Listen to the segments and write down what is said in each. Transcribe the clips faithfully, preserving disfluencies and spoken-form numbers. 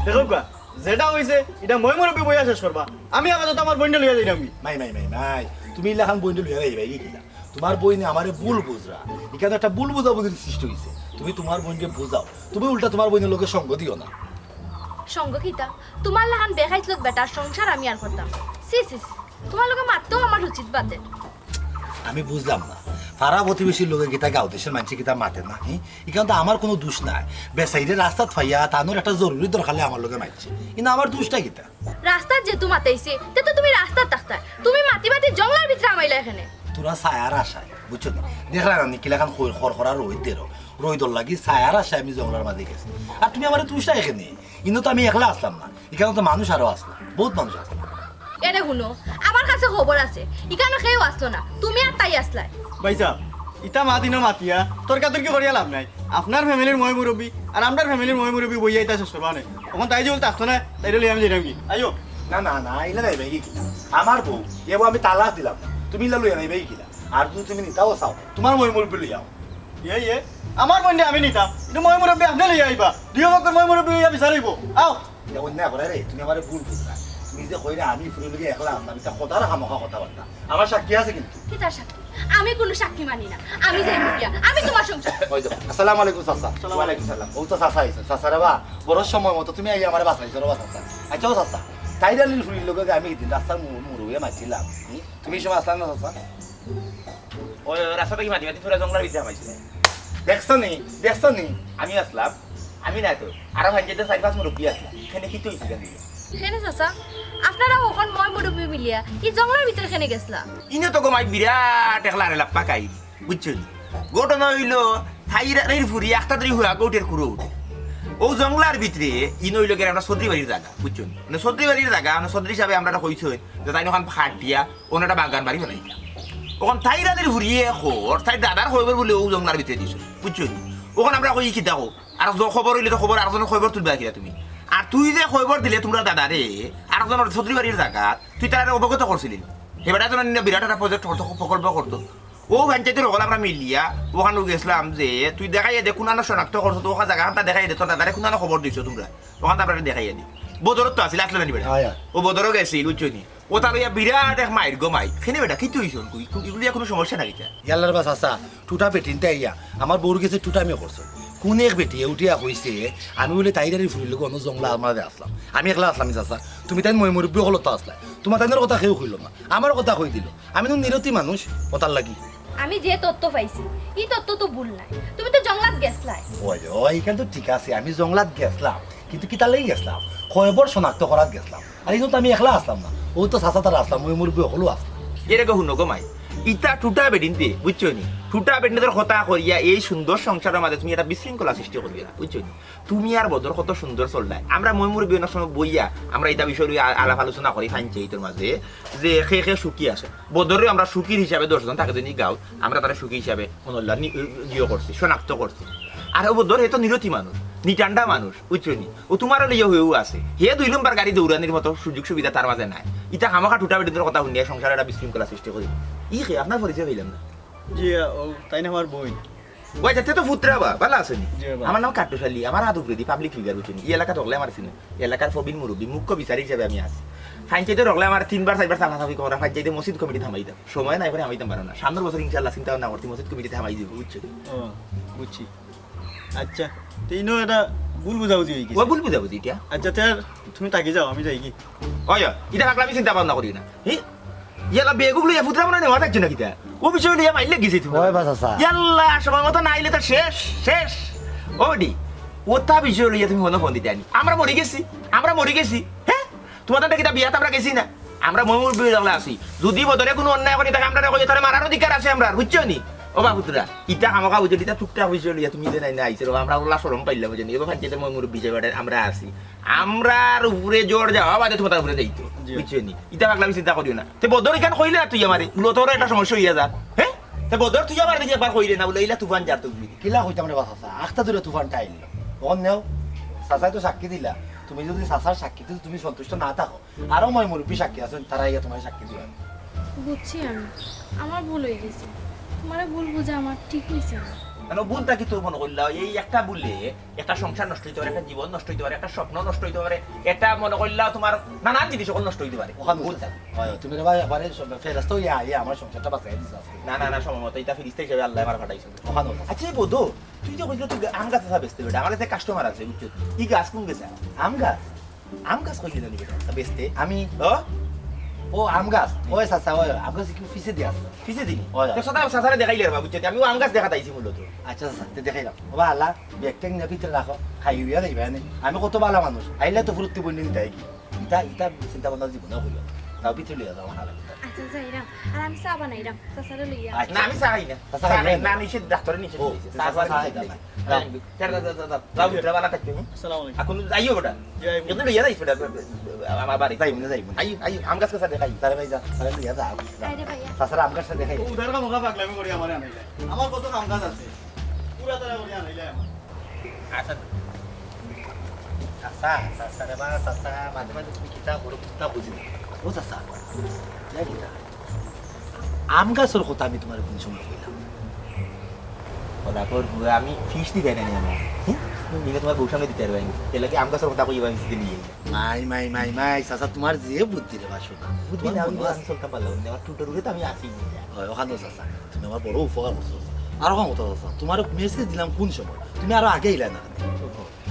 দেখউক্কা, যেটা অইছে, ইটা ময়-মুরব্বি বইয়া শেষ করবা। আমি আপাতত আমার বইনরে লইয়া যাইরামগি। মাই, মাই, মাই, মাই, তুমি ইলাখান বইনরে লইয়া যাইবায়গি কিলা? তুমার বইনে আমারে ভুল বুঝরা, ইখানো একটা ভুল বুঝাবুঝির সৃষ্টি অইছে। তুমি তুমার বইনরে বুঝাও, তুমি উল্টা তুমার বইনর লগে সঙ্গ দিও না। সঙ্গ কিতা? তুমার লাখান বেখাইছলত বেটার সংসার আমি আর করতাম? ছি, ছি, ছি, তুমার লগে মাততেও আমার উচিত বাদে। আমি বুঝলাম না, পাড়া-প্রতিবেশীর লগে কিতা গাঁও দেশর মানষে কিতা মাতে না, হি? ইখান তো আমার কুনু দুষ নাই। বেচাইরে রাস্তাত পাইয়া তানর একটা জরুরি দরকারে আমার লগে মাতছে, কিন্তু আমার দুষটা কিতা? রাস্তাত যেহেতু মাতাইছে, তে তো তুমি রাস্তাত থাকতায়। তুমি মাতি মাতি জংলার ভিতরে হামাইলায় কেনে? তুরা ছায়ার আশায়, বুঝছো নি? দেখরায় না নি কিলাখান খর-, খরখরা রইদ দের, রইদর লাগি ছায়ার আশায় আমি জংলার মাঝে গেছি। আর তুমি আমারে দুষরায় কেনে? ইনো তো আমি একলা আছলাম না, ইখানো তো মানুষ আরো আছলা, বউত মানুষ আছলা। এরে হুনো, আমার কাছে খবর আছে, ইখানো কেউ আছলো না, তুমি আর তাই আছলায়। ভাইসাব, ইতা মাত ইনো মাতিয়া তর্কাতর্কি করিয়া লাভ নাই। আপনার family-র ময়-মুরব্বি আর আমরার family-র ময়-মুরব্বি বইয়া ইতা শেষ করবা নে। অখন তাই যে বলতে আসতো না, তাইরে লইয়া আমি যাইরামগি। আইও। না, না, না, ইলা যাইবায়গি কিলা? আমার বউ, এ বউ আমি তালাক দিলাম না। তুমি ইলা লইয়া যাইবায়গি কিলা? আর যুদি তুমি নিতাও চাও, তুমার ময়-মুরব্বি লইয়াও। ইয়ে, ইয়ে, আমার বইনরে আমি নিতাম, কিন্তু ময়-মুরব্বি আপনে লইয়া আইবা। দুইও পক্ষর ময়-মুরব্বি লইয়া বিচার অইবো। আও। ইটা অন্যায় করে রে, তুমি আমারে ভুল বুঝরায়। তুমি যে কইরায় আমি ফুরির লগে একলা আছলাম, ইটা খোদার খামোখা কথাবার্তা। আমার সাক্ষী আছে কিন্তু। কিতার সাক্ষী? আমি কুনু সাক্ষী মানি না। আমি যাইমু গিয়া। আমি তুমার সংসার। ওই দেখো। আসসালামু আলাইকুম চাচা। ওয়ালাইকুম সালাম। ও তো চাচা আইছে। চাচা রে বা, বড় সময় মতো তুমি আইয়া আমারে বাঁচাইছো রে বা চাচা। আচ্ছা ও চাচা, তাইর আলীর ফুরির লগে যে আমি হিদিন রাস্তার মু-, মুরব্বিয়ে মাতছিলাম, হুম? তুমি ই সময় আছলায় না চাচা? ওই রাস্তা থাকি মাতি মাতি থুড়া জংলার ভিতরে হামাইছিলে। দেখছো নি? দেখছো নি? আমি আছলাম, আমি নায় তো। আরো হাইঞ্জাতে চাইর পাঁচ মুরব্বি আছলা। ইখানে কিতা অইছে কেনে? কেনে চাচা? আপনারা অখন ময়-মুরব্বি মিলিয়া ই জংলার ভিতরে কেনে গেছলা? ইনো তো গো মাই বিরাট একলা আরে লাপ্পা খাই, বুঝছো নি? ঘটনা অইলো, তাইর আলীর ফুরি আখতাদরি হুয়া গৌটের কুরু। অউ জংলার ভিতরে ইনো অইলো গিয়া আমরার চৌধুরী বাড়ির জাগা, বুঝছো নি? মানে চৌধুরী বাড়ির জাগা, মানে চৌধুরী সাবে আমরারে কইছইন যে তাইন অখান কাটিয়া অনো একটা বাগান বাড়ি বানাইতা। অখন তাইর আলীর ফুরিয়ে কর, তাইর দাদার খবর বুলে অউ জংলার ভিতরে দিছইন, বুঝছো নি? অখন আমরা কই, "ই কিতা কও?" আর য-, খবর অইলে তো খবর, আরকজনর খবর তুলবায় কিলা তুমি? আর তুই যে খবর দিলে তুমরার দাদারে, আরকজনর চৌধুরী বাড়ির জাগাত, তুই তারারে অবগত করছিলি নি? হে বেটায় তো না বিরাট একটা project করতো, প্রকল্প করতো। অউ পঞ্চায়েতর হকল আমরা মিলিয়া অখানো গেছলাম যে তুই দেখাইয়া দে কুনানো শনাক্ত করছো, তো অখান জাগাখানতা দেখাইয়া দে, তোর দাদারে কুনানো খবর দিছো তুমরা, অখানতা আমরারে দেখাইয়া দে। বদরও তো আছিল, আছলা না নি বেটা? অয়, অয়। অউ বদরও গেছিল, বুঝছো নি? অতা লইয়া বিরাট এক মাইর গো মাইর। কেনে বেটা, কিতা অইছে? কই, কই, ইগুলিয়া কুনু সমস্যা না কিতা? ইয়াল্লার বা চাচা, টুটা বেটিন্তে আইয়া আমার বউর গেছে টুটামি করছে। কুন এক বেটিয়ে উঠিয়া কইছে, "আমি বুলে তাইর আলীর ফুরির লগে অনো জংলার মাঝে আছলাম।" আমি একলা আছলাম নি চাচা, তুমি তাইন ময়-মুরব্বি অকল তো আছলায়। তুমার তাইনর কথা কেউ কইলো না, আমার কথা কই দিলো। আমি তো নিরতি মানুষ, অতার লাগি। আমি যে তথ্য পাইছি, ই তথ্য তো ভুল নায়। তুমি তো জংলাত গেছলায়। ওই, ওই, ইখান তো ঠিক আছে, আমি জংলাত গেছলাম, কিন্তু কিতার লাগি গেছলাম? খবর শনাক্ত করাত গেছলাম। আর ইনো তো আমি একলা আছলাম না, অউ তো চাচা তারা আছলা, ময়-মুরব্বি অকলউ আছলা। এরে গো হুনো গো মাই, ইতা টুটা বেটিন্তে, বুঝছো নি? টুটা বেটিন্তর কথা কইয়া এই সুন্দর সংসারর মাঝে তুমি একটা বিশৃঙ্খলা সৃষ্টি করিলায়, বুঝছো নি? তুমি আর বদর কত সুন্দর চললায়। আমরা ময়-মুরব্বি অনেক সময় বইয়া আমরা ইতা বিষয় লইয়া আ-, আলাপ আলোচনা করি পঞ্চায়েতর মাঝে যে কে কে সুখী আছে। বদররে আমরা সুখীর হিসাবে দশজন থাকে যদি গাঁওত, আমরা তারে সুখী হিসাবে মনোল্লা নি-, ইয়ে করছি, শনাক্ত করছি। আর অউ বদর হে তো নিরতি মানুষ, নিটান্ডা মানুষ, বুঝছো নি? অউ তুমারও লইয়া হয়েও আছে। হে দুই নম্বর গাড়ি দৌড়ানির মতো সুযোগ সুবিধা তার মাঝে নাই। ইতা খামোখা টুটা বেটিন্তর কথা হুনিয়া সংসারো একটা বিশৃঙ্খলা সৃষ্টি করি। ই কে? আপনার পরিচয় পাইলাম না। জি, অউ তাইন আমার বইন। ওই যাতে তো ফুতরা বা, ভালা আছইন নি? জি, বাবা। আমার নাম কাট্টুশ আলী, আমার আত উপরেদি পাবলিক ফিগার, বুঝছইন নি? ই এলাকাত অকলে আমার চিনে, ই এলাকার প্রবীণ মুরব্বী, মুখ্য বিচারি হিসাবে আমি আছি। ফাইঞ্চাইতে অকলে আমার তিনবার চাইরবার চাপাচাপি করা, ফাইঞ্চাইতে মসজিদ কমিটিত হামাই দেও। সময় নাই করে হামাইতাম পারো না। সামনের বছর ইনশাআল্লাহ চিন্তা ভাবনা করছি, মসজিদ কমিটিত হামাই যাইমু, বুঝছো নি? ও, বুঝছি। আচ্ছা, তে ইনো এটা ভুল বুঝাবুঝি অই গেছে। ও ভুল বুঝাবুঝি এটা। আচ্ছা, তে আর তুমি থাকি যাও, আমি যাইগি। ওই, ওই, ইটা পাগলামি চিন্তা ভাবনা করিও না। হি? ইয়ালা বেগুক লইয়া ফুতরা মনে নেওয়া থাকছে না কিতা? ও বিষয় লইয়া মাইল লাগিছে তুমি। ওই বা চাচা। ইয়াল্লা, সময় মতো না আইলে তো শেষ, শেষ। ও বেটি, ওটা বিষয় লইয়া তুমি মনে ফোন দিতে আনি। আমরা মরি গেছি, আমরা মরি গেছি। হ্যাঁ? তোমার তো কিতা বিয়াত আমরা গেছি না? আমরা ময় মুরব্বি অকলে আছি। যদি বদরে কোনো অন্যায় করি থাকে, আমরা কই, তারে মারার অধিকার আছে আমরার, বুঝছো নি? ও বা ফুতরা, ইতা খামোখা বুঝছো, ইতা টুকটাক বিষয় লইয়া তুমি যে নাই না আইছো, আমরা ওলা শরম পাইলাম, বুঝছো নি? এবার ফাইঞ্চাইতে ময় মুরব্বি হিসাবে আমরা আছি। আমরার উপরে ঝড় যাওয়া বাদে তোমার উপরে যাইতো, জি। বুঝছো নি? ইতা পাগলামি চিন্তা করিও না। তে বদর ইখান কইলে না তুই আমারে, মূলত ওর একটা সমস্যা অইয়া যা। হ্যাঁ? তে বদর তুই আমারে দেখি একবার কইলে না, বুলে, "ইলা তুফান যার তো বুঝবি।" কিলা কইতাম রে বা চাচা, আখতা দূরে তুফানটা আইল। অখন নেও, চাচায় তো সাক্ষী দিলা। তুমি যদি চাচার সাক্ষীতে তুমি সন্তুষ্ট না থাকো, আরো ময় মুরব্বি সাক্ষী আছইন, তারা ইয়া তোমার সাক্ষী দিবা। বুঝছি আমি, আমার ভুল অই গেছে। তোমারে ভুল বুঝা আমার ঠিক অইছে না। কেন ভুলটা কি তোর মনে করলা? এই একটা ভুলে একটা সংসার নষ্ট অইতে পারে, একটা জীবন নষ্ট অইতে পারে, একটা স্বপ্ন নষ্ট অইতে পারে, এটা মনে করলা তোমার নানান জিনিস অকল নষ্ট অইতে পারে। ওখানে ভুলটা। হয়, তুমি রে ভাই, একবারে সব ফেরেস্তা অইয়া আইয়া আমার সংসারটা বাঁচাই দিছো আজকে। না, না, না, সময় মতো এটা ফিরিস্তা হিসাবে আল্লায় আমারে পাঠাইছইন। ওখানে। আচ্ছা, এই বদর, তুই যে কইছলে তুই আম গাছ আছে বেচতে বেটা, আমার কাছে কাস্টমার আছে, বুঝছো? ই গাছ কোন গাছ? আম গাছ? আম গাছ কইলে জানি বেটা, বেচতে? আমি? ও? ও, আম গাছ? ওই চাচা, ওই আম গাছ কি পিছে দিয়া আছে? পিছে দিনি? ওই। তো চাচা, চাচারে দেখাইলে রে বাবু, বুঝছো? আমি ও আম গাছ দেখাত আইছি মূলত। আচ্ছা চাচা, তে দেখাইলাম। ও বা আল্লাহ, ব্যাগ ট্যাগ নিয়া ভিতরে রাখো, খাই উইয়া যাইবা এনে। আমি কত ভালা মানুষ, আইলে তো ফুরুত্তি বইনে নিতায় গি। ইতা, ইতা চিন্তা ভাবনা জীবনে করিও না। তাও ভিতরে লইয়া যাও, আমার হালা কথা। আচ্ছা, যাইরাম। আর আমি চা বানাইরাম, চাচারে লইয়া। আচ্ছা। না, আমি চা খাই না। চাচা চা খাই খাই না। না, নিষেধ, ডাক্তারে নিষেধ ও, দিছে। চা চাচা খাই খাই না। না। যাও। যাও, যাও, যাও, যাও। যাও, ভিতরে ভালা থাকবে, হুম? আসসালামু আলাইকুম। আচ্ছা, আইও বেটা। জি, আইবো। একটু লইয়া যাইস বেটা, আমার বাড়ি। যাইবো না, যাইবো না। আইও, আইও, আম গাছ কাছে দেখাই। তারে ভাই যা, তারে লইয়া যা। আরে ভাইয়া। চাচারে আম গাছটা দেখাই। ও উদার কাম ওগা পাগলামি করি আমারে আনাইলে। আমার কত কাম কাজ আছে। পুরা তারা করি আনাইলে আমার। আচ্ছা। চাচা, চাচা রে বা, চাচা, মাঝে মাঝে তুমি কিতা করো, কিতা বুঝি না। ও চাচা, ইয়া কিতা? আম গাছর কথা আমি তোমারে কোন সময় কইলাম? ওলা কর বুয়া, আমি ফিস দিতে না আমার। হুম? তুমি তোমার বউ সামনে দিতে পারবে না। তাহলে কি আম গাছর কথা কইবা আমি দিতে নিয়ে? মাই, মাই, মাই, মাই, চাচা, তোমার যে বুদ্ধি রে বা, শোনা। বুদ্ধি তোমার না, মনে আমি আছে। চলতাম পারলাম না, আমার টুটোর উপরে তো আমি আসি না। হয়, ওখানে চাচা, তুমি আমার বড় উপকার করছো, চাচা। আর ওখানে কথা, চাচা, তোমার মেসেজ দিলাম কোন সময়? তুমি আরো আগে আইলা না।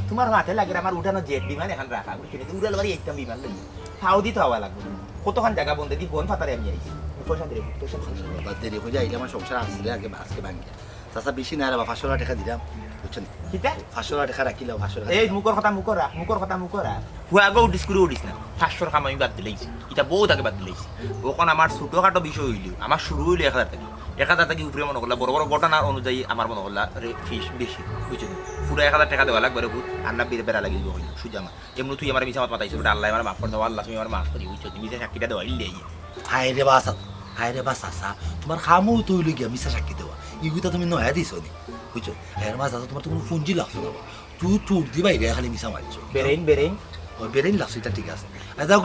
তোমার মাথায় লাগে আমার উঠানো জেট বিমান এখন রাখা, বুঝছো? কিন্তু উড়াল বাড়ি একদম বিমান লই। ফাও দিতে হওয়া লাগবে। কতক্ষণ জায়গা বন্ধ দি বন ফাতারে আমি আইছি। পয়সা দিলে, পয়সা দিলে। বাদ দেরি হয়ে যায়, আমার সংসার আসলে আগে আজকে ভাঙিয়া। চাচা, বেশি না রে বা, পাঁচশো টেকা দিলাম, বুঝছো নি? কিতা? পাঁচশো টেকা রাখিলাও, পাঁচশো টেকা এই দিলাম। মুখর কথা মুখো রাখ, মুখর কথা মুখো রাখ। হুয়াগো উঠিস করে উঠিস না। পাঁচশোর কাম আমি বাদ দিলাইছি, ইটা বহুত আগে বাদ দিলাইছি। অখন আমার ছোটখাটো বিষয় অইলেও, আমার শুরু অইলো এক হাজার থাকি। এক হাজার থাকি উপরে মনে করলা, বড় বড় ঘটনা অনুযায়ী আমার মনে করলা রে ফিস বেশি, বুঝছো নি? পুরা এক হাজার টেকা দেওয়া লাগবে রে ভূত, আর না বেড়া বেড়া লাগি দিব অইলো, সুজা আমার। এমনে তুই আমার মিছা মাত মাতাইছো, বেটা, আল্লায় আমার মাফ করি দেও, আল্লাহ তুমি আমার মাফ করি, বুঝছো? তুমি যে সাক্ষীটা দেওয়া ইল্লে আইয়ে। হায় রে বা চাচা, হায় রে বা চাচা, তোমার কামও তো অইলো গিয়া মিছা সাক্ষী দেওয়া। ইগুতা তুমি নয়া দিছো নি, বুঝছো? হায় রে বা চাচা, তোমার তো কোনো পুঞ্জি লাগছে না বা। তুই চুর দি বাইরে খালি মিছা মারছো। বেরেইন, বেরেইন। ও, বেরেইন লাগছে, ইটা ঠিক আছে। আর যাও,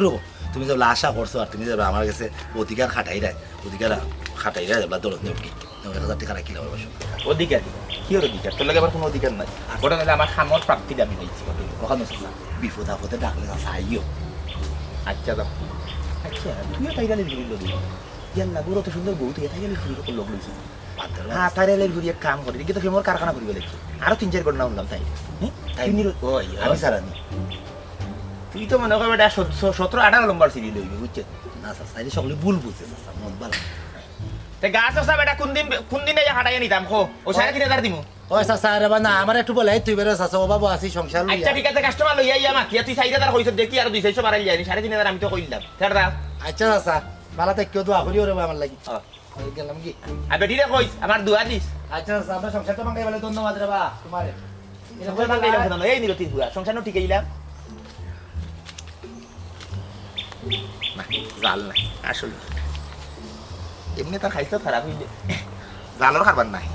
তুমি যেবলা আশা করছো আর তুমি যেবলা আমার গেছে অধিকার খাটাইরায়, অধিকার খাটাইরায়, যেবলা ধরো, নেও কি? নেও, এক হাজার টেকা রাখিলাও, অবশ্য। অধিকার? কিওর অধিকার? তোর লগে আমার কোনো অধিকার নাই। আর ওটা নাইলে আমার খামর প্রাপ্তি দাবি পাইছি। ওখানে আছে না, বিপদ আপদে ডাকলে চাচা আইও। আচ্ছা, যাও। আচ্ছা, তুইও তাইরালে ঘুরি লবি। ইয়াল্লা, গরু অত সুন্দর বউ, তুই তাইরালে ঘুরি লগ লইছিস। বাদ দে রে। হ্যাঁ, তাইরালে ঘুরি এক কাম করি। দেখি তো ফেমর কারখানা ঘুরি গেলে কি? আরো তিন চার ঘটনা শুনলাম তাই। হ্যাঁ? তাই? তুই নিরু-, ও, ইয়া। আমি সারানি। তুই তো মনে কর বেটা সত-, স-, সতেরো আঠারো নম্বর সিরিয়াল হইবি, বুঝছিস? না, চাচা, এটা সকলে ভুল বুঝছে, চাচা, মন ভালো। তে গাছ আছে বেটা, কোন দিন, কোন দিন এই হাটাইয়া নিতাম, খো? ও সাড়ে তিন হাজার দিমু। ও চাচা, আরে বা না, আমার একটু বলে, তুই বেরো চাচা, ও বাবু, আসি সংসার লইয়া। আচ্ছা, ঠিক আছে, কাস্টমার লইয়া ইয়া মাতিয়া, তুই চাইর হাজার কইছ, দেখি আর দুই চাইরশো বাড়াই লিয়া নি, সাড়ে তিন হাজার আমি তো কইলাম। ছেড়ে দা। আচ্ছা চাচা, ভালা থাকিও, দোয়া করিও রে বা আমার লাগি। ও। আমি গেলাম কি? আর বেটিরে কইস, আমার দোয়া দিস। আচ্ছা চাচা, আমরা সংসার তো ভাঙাই বলে ধন্যবাদ রে বা, তোমারে। সংসার ভাঙাইলাম কেন? এই নিল তিন পুরা, সংসার নো ঠিক আইলাম। না, জাল নাই, আসল। এমনে তার খাইতে খারাপ হইলে জালর কারবার নাই।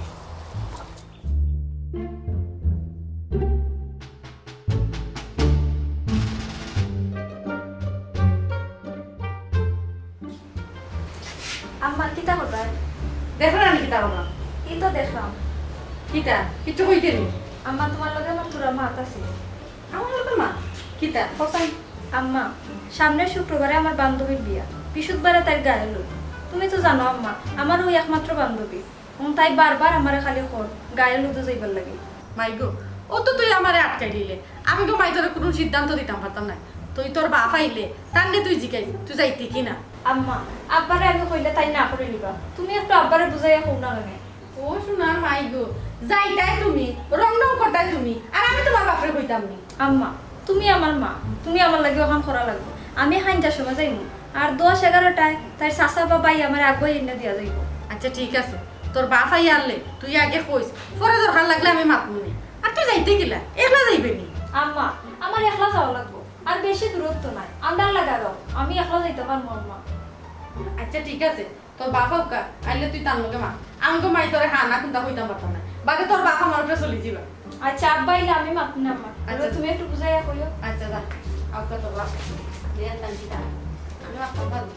আম্মা, কিতা করবা? দেখো না আমি কিতা করবা? কি তো দেখলাম। কিতা? কিচ্ছু কইতে নি? আম্মা, তুমার লগে আমার থুড়া মাত আছে। আমার লগে মাত? কিতা? কও চাই। আম্মা, সামনের শুক্রবারে আমার বান্ধবীর বিয়া, বিশুদ্ধবারে তাইর গায়ে হলুদ। তুমি তো জানো আম্মা, আমার অউ একমাত্র বান্ধবী। হুম, তাই বারবার আমারে খালি কর গায়ে হলুদো যাইবার লাগি। মাই গো, অউ তো তুই আমারে আটকাই দিলে। আমি গো মাই তোরে কুনু সিদ্ধান্ত দিতাম পারতাম নায়। তুই তোর বাপ আইলে, তানরে তুই জিকাইস, তুই যাইতে কি না? আম্মা, আব্বারে আমি কইলে তাইন না করি নিবা। তুমি একটু আব্বারে বুঝাইয়া কও না কেনে? ও সোনার মাই গো, যাইতায় তুমি, রং রং করতায় তুমি, আর আমি তুমার বাপরে কইতাম নি। আম্মা, তুমি আমার মা, তুমি আমার লাগি অখান করা লাগবো। আমি হাইঞ্জার সময় যাইমু, আর দশ এগারোটায় তাইর চাচা বা ভাই আমারে আগুয়াই আইনা দিয়া যাইবো। আচ্ছা, ঠিক আছে, তোর বাপ আইয়া আনলে তুই আগে কইস, পরে দরকার লাগলে আমি মাতমু নে। আর তুই যাইতে কিলা, একলা যাইবে নি? আম্মা, আমার একলা যাওয়া লাগবো, আর বেশি দূরত্ব নাই, আন্দার লাগা দাও, আমি একলা যাইতে পারমু আম্মা। আচ্ছা, ঠিক আছে, তোর বাপ আউক্কা, আইলে তুই তান লগে মাত। আমি তো মাই তোরে হা না কুনতা কইতাম পারতাম না। বাদে তোর বাপ আমার উপরে চলি যিবা। আচ্ছা, আব্বা আইলে আমি মাতমু না আম্মা। আচ্ছা। তুমি একটু বুঝাইয়া কইও। আচ্ছা, যা। আউক্কা তোর বাপ। বিয়ান টান কিতা? আমি মাততাম পারমু।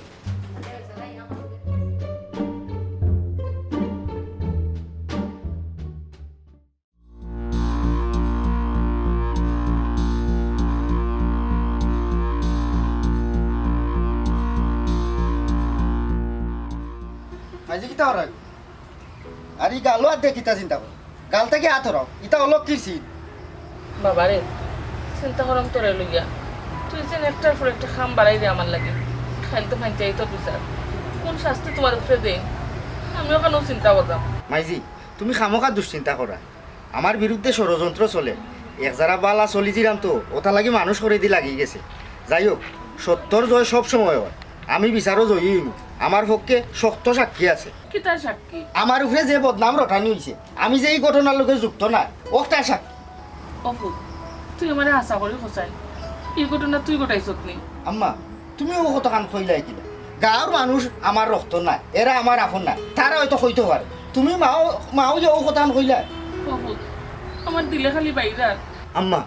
আজি কিতা অর? আর ই গালো আর দে কিতা চিন্তা কর। গাল থাকি আত হরাও। ইতা অলক্ষীর চিন। বাবারে, চিন্তা করলাম তোরে লইয়া। তুই যেন একটার পর একটা কাম বাড়াই দে আমার লাগি। খাইল তো পঞ্চায়েতর বিচার। কোন শাস্তি তুমার উপরে দেইন? আমি অখানউ চিন্তা করলাম। মাইজি, তুমি খামোখা দুশ্চিন্তা করা। আমার বিরুদ্ধে ষড়যন্ত্র চলে। এক যারা বালা চলি যিরাম তো, অতার লাগি মানুষ করেদি লাগি গেছে। যাই হউক, সত্যর জয় সব সময় অয়। আমি বিচারো জয়ী অইমু। আমার পক্ষে শক্ত সাক্ষী আছে। কিতার সাক্ষী? আমার উপরে যে বদনাম রটানি অইছে, আমি যে ই ঘটনার লগে যুক্ত নায়, অকটার সাক্ষী। অ পুত, তুই আমারে হাছা করি কছাইন, ই ঘটনা তুই ঘটাইছত নি? আম্মা, তুমি অউ কথাখান কইলায় কিলা? গাঁওর মানুষ আমার রক্ত নায়, এরা আমার আপন নায়, তারা অয়তো কইতো পারে। তুমি মাও, মাও যে অউ কথাখান কইলায়। অ পুত, আমার দিলে খালি বাইরার। আম্মা,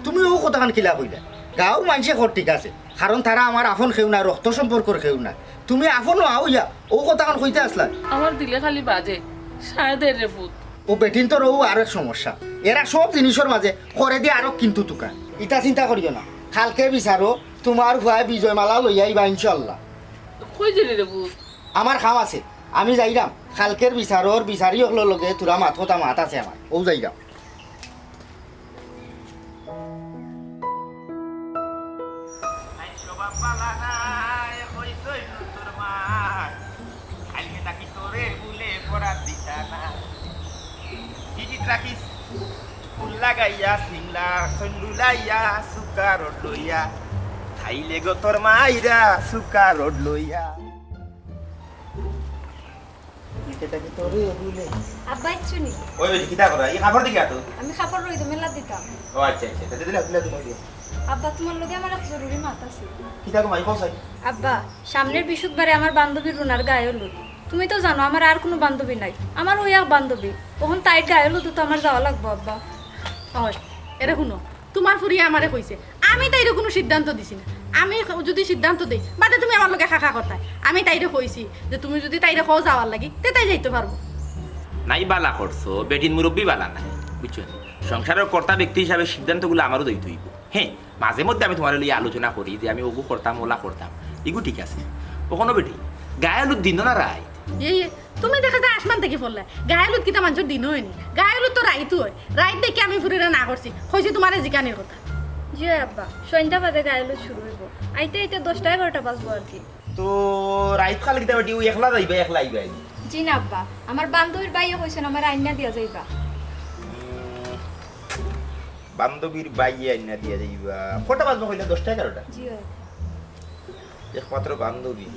তুমি অউ কথাখান কিলা কইলায়? গাঁওর মানষে কর ঠিক আছে, কারণ তারা আমার আপন কেউ নায়, রক্ত সম্পর্কর কেউ নায়। তুমি আপন অইয়া অউ কথাখান কইতে আছলায়? আমার দিলে খালি বাজে, সায় দের রে পুত। অউ বেটিন্তর অউ আরক সমস্যা, এরা সব জিনিসর মাঝে করেদি আরক কিন্তু তুকায়। ইতা চিন্তা করিও না, কালকে বিচারো তুমার পুয়ায় বিজয়মালা লইয়া আইবা ইনশাআল্লাহ। কই যাইরে রে পুত? আমার কাম আছে, আমি যাইরাম। কালকের বিচারর বিচারি অকলর লগে থুড়া মাত কথা মাত আছে আমার, অউ যাইরাম। আইজ স্বভাব বালা নায়, কইছইন তোর মায়। কাইলকে থাকি তোরে বুলে পড়া দিতা না। হিজিত রাখিস, ফুল লাগাইয়া, সিংলা সন্ডুলাইয়া, সুকা রড লইয়া। খাইলে গো তোর মাইরা, সুকা রড লইয়া। ইটা কি তোরে বুলে? আব্বা, ইচ্ছু নি? ওই, ওই, কিতা করা? ই কাপড় দিকে আতো। আমি কাপড় রইদো মেলা দিতাম। ও আচ্ছা, আচ্ছা। তাতে দিলে, দিলে তুমি দিও। আব্বা, তুমার লগে আমার এক জরুরি মাত আছে। কিতা গো মাই, কও চাই? আব্বা, সামনের বিশুদ্ধবারে আমার বান্ধবী রুনার গায়ে হলুদ। তুমি তো জানো, আমার আর কুনু বান্ধবী নাই। আমার অউ এক বান্ধবী। অখন তাইর গায়ে হলুদো তো আমার যাওয়া লাগবো, আব্বা। অয়, এরে হুনো, তুমার ফুরিয়ে আমারে কইছে, আমি তাইরে কুনু সিদ্ধান্ত দিছি না। আমি খ-, যুদি সিদ্ধান্ত দেই, বাদে তুমি আমার লগে খাখা করতায়। আমি তাইরে কইছি যে তুমি যুদি তাইরে কও যাওয়ার লাগি, তে তাই যাইতো পারবো। নাই, বালা করছো, বেটিন মুরব্বি বালা নায়, বুঝছো নি? সংসারর কর্তা ব্যক্তি হিসাবে সিদ্ধান্তগুলা আমারও দিতে অইবো। হ্যাঁ, মাঝে মধ্যে আমি তুমারে লইয়া আলোচনা করি যে আমি অগু করতাম, অলা করতাম, ইগু ঠিক আছে। অখনো বেটি, গায়ে হলুদ দিন না রাইত? এই, এই, তুমি দেখা যায় আসমান থাকি পড়লায়। গায়ে হলুদ কিতা মানষর দিন অয়নি? গায়ে হলুদ তো রাইত অয়। রাইত দেখি আমি ফুরিরে না করছি, কইছি তুমারে জিকানির কথা। জি অয় আব্বা, সন্ধ্যা বাদে গায়ে হলুদ শুরু অইবো। আইতে আইতে দশটা এগারোটা বাজবো আর কি। তো রাইত কাল কিতা বেটি, অউ একলা যাইবা, একলা আইবা? জি না আব্বা, আমার বান্ধবীর ভাইয়ে কইছইন আমারে আইনা দিয়া যাইবা। উম, বান্ধবীর ভাইয়ে আইনা দিয়া যাইবা। কয়টা বাজবো কইলা? দশটা এগারোটা? জি অয়। একমাত্র বান্ধবী।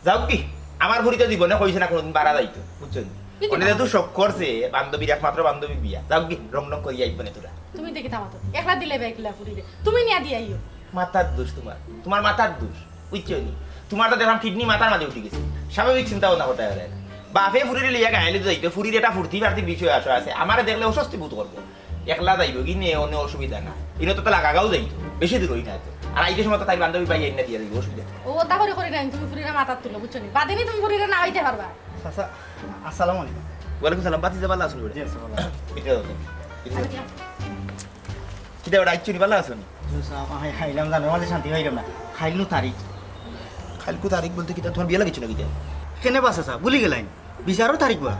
যাউক গি, আমার ফুরি তো জীবনে কইছে না কুনুদিন বারা যাইতো, বুঝছো নি? অনে যেহেতু শখ করছে, বান্ধবীর, একমাত্র বান্ধবীর বিয়া। যাউক গি, রং রং করি আইবো নে তোরা। তুমি দেখি থামাও তো, একলা দিলে ভাই কিলা ফুরিরে, তুমি নিয়া দিয়া আইও। মাথার দোষ তুমার, তুমার মাথার দোষ, বুঝছো নি? তুমার তো দেখলাম কিডনি মাথার মাঝে উঠি গেছে, স্বাভাবিক চিন্তা ভাবনা করতে পারে না। বাপে ফুরিরে লইয়া গায়ে হলুদ যাইতো, ফুরির এটা ফুর্তি ফার্তি বিষয় আসো আছে, আমারে দেখলে অস্বস্তি বোধ করবো। একলা যাইবো গি নে, অনে অসুবিধা না। ইনো তো লাগাগাঁও যাইতো, বেশি দূর অই না তো। আর আইতে সময় তো তাইর বান্ধবী ভাইয়ে আইনা দিয়া যাইবো, অসুবিধা না। ও, ওটা করে করে নাই, তুমি ফুরিরে মাথাত তুলো, বুঝছো নি? বাদে নি তুমি ফুরিরে না আইতে পারবা। চাচা, আসসালামু আলাইকুম। ওয়ালাইকুম সালাম, বাতিজা, ভালা আছইন বেটা? জি, আছি, ভালা আছি। ভিতরে যাও, ভিতরে যাও। কিতা বেটা, আইছো নি, ভালা আছো নি? জি, সাব, আমি আইলাম, জানোর মাঝে শান্তি পাইলাম না। কাইল নু তারিখ। কাইলকু তারিখ বলতে কিতা, তুমার বিয়া লাগাইছো না কিতা? কেনে বা চাচা, ভুলি গেলাইন? বিচারর তারিখ বা?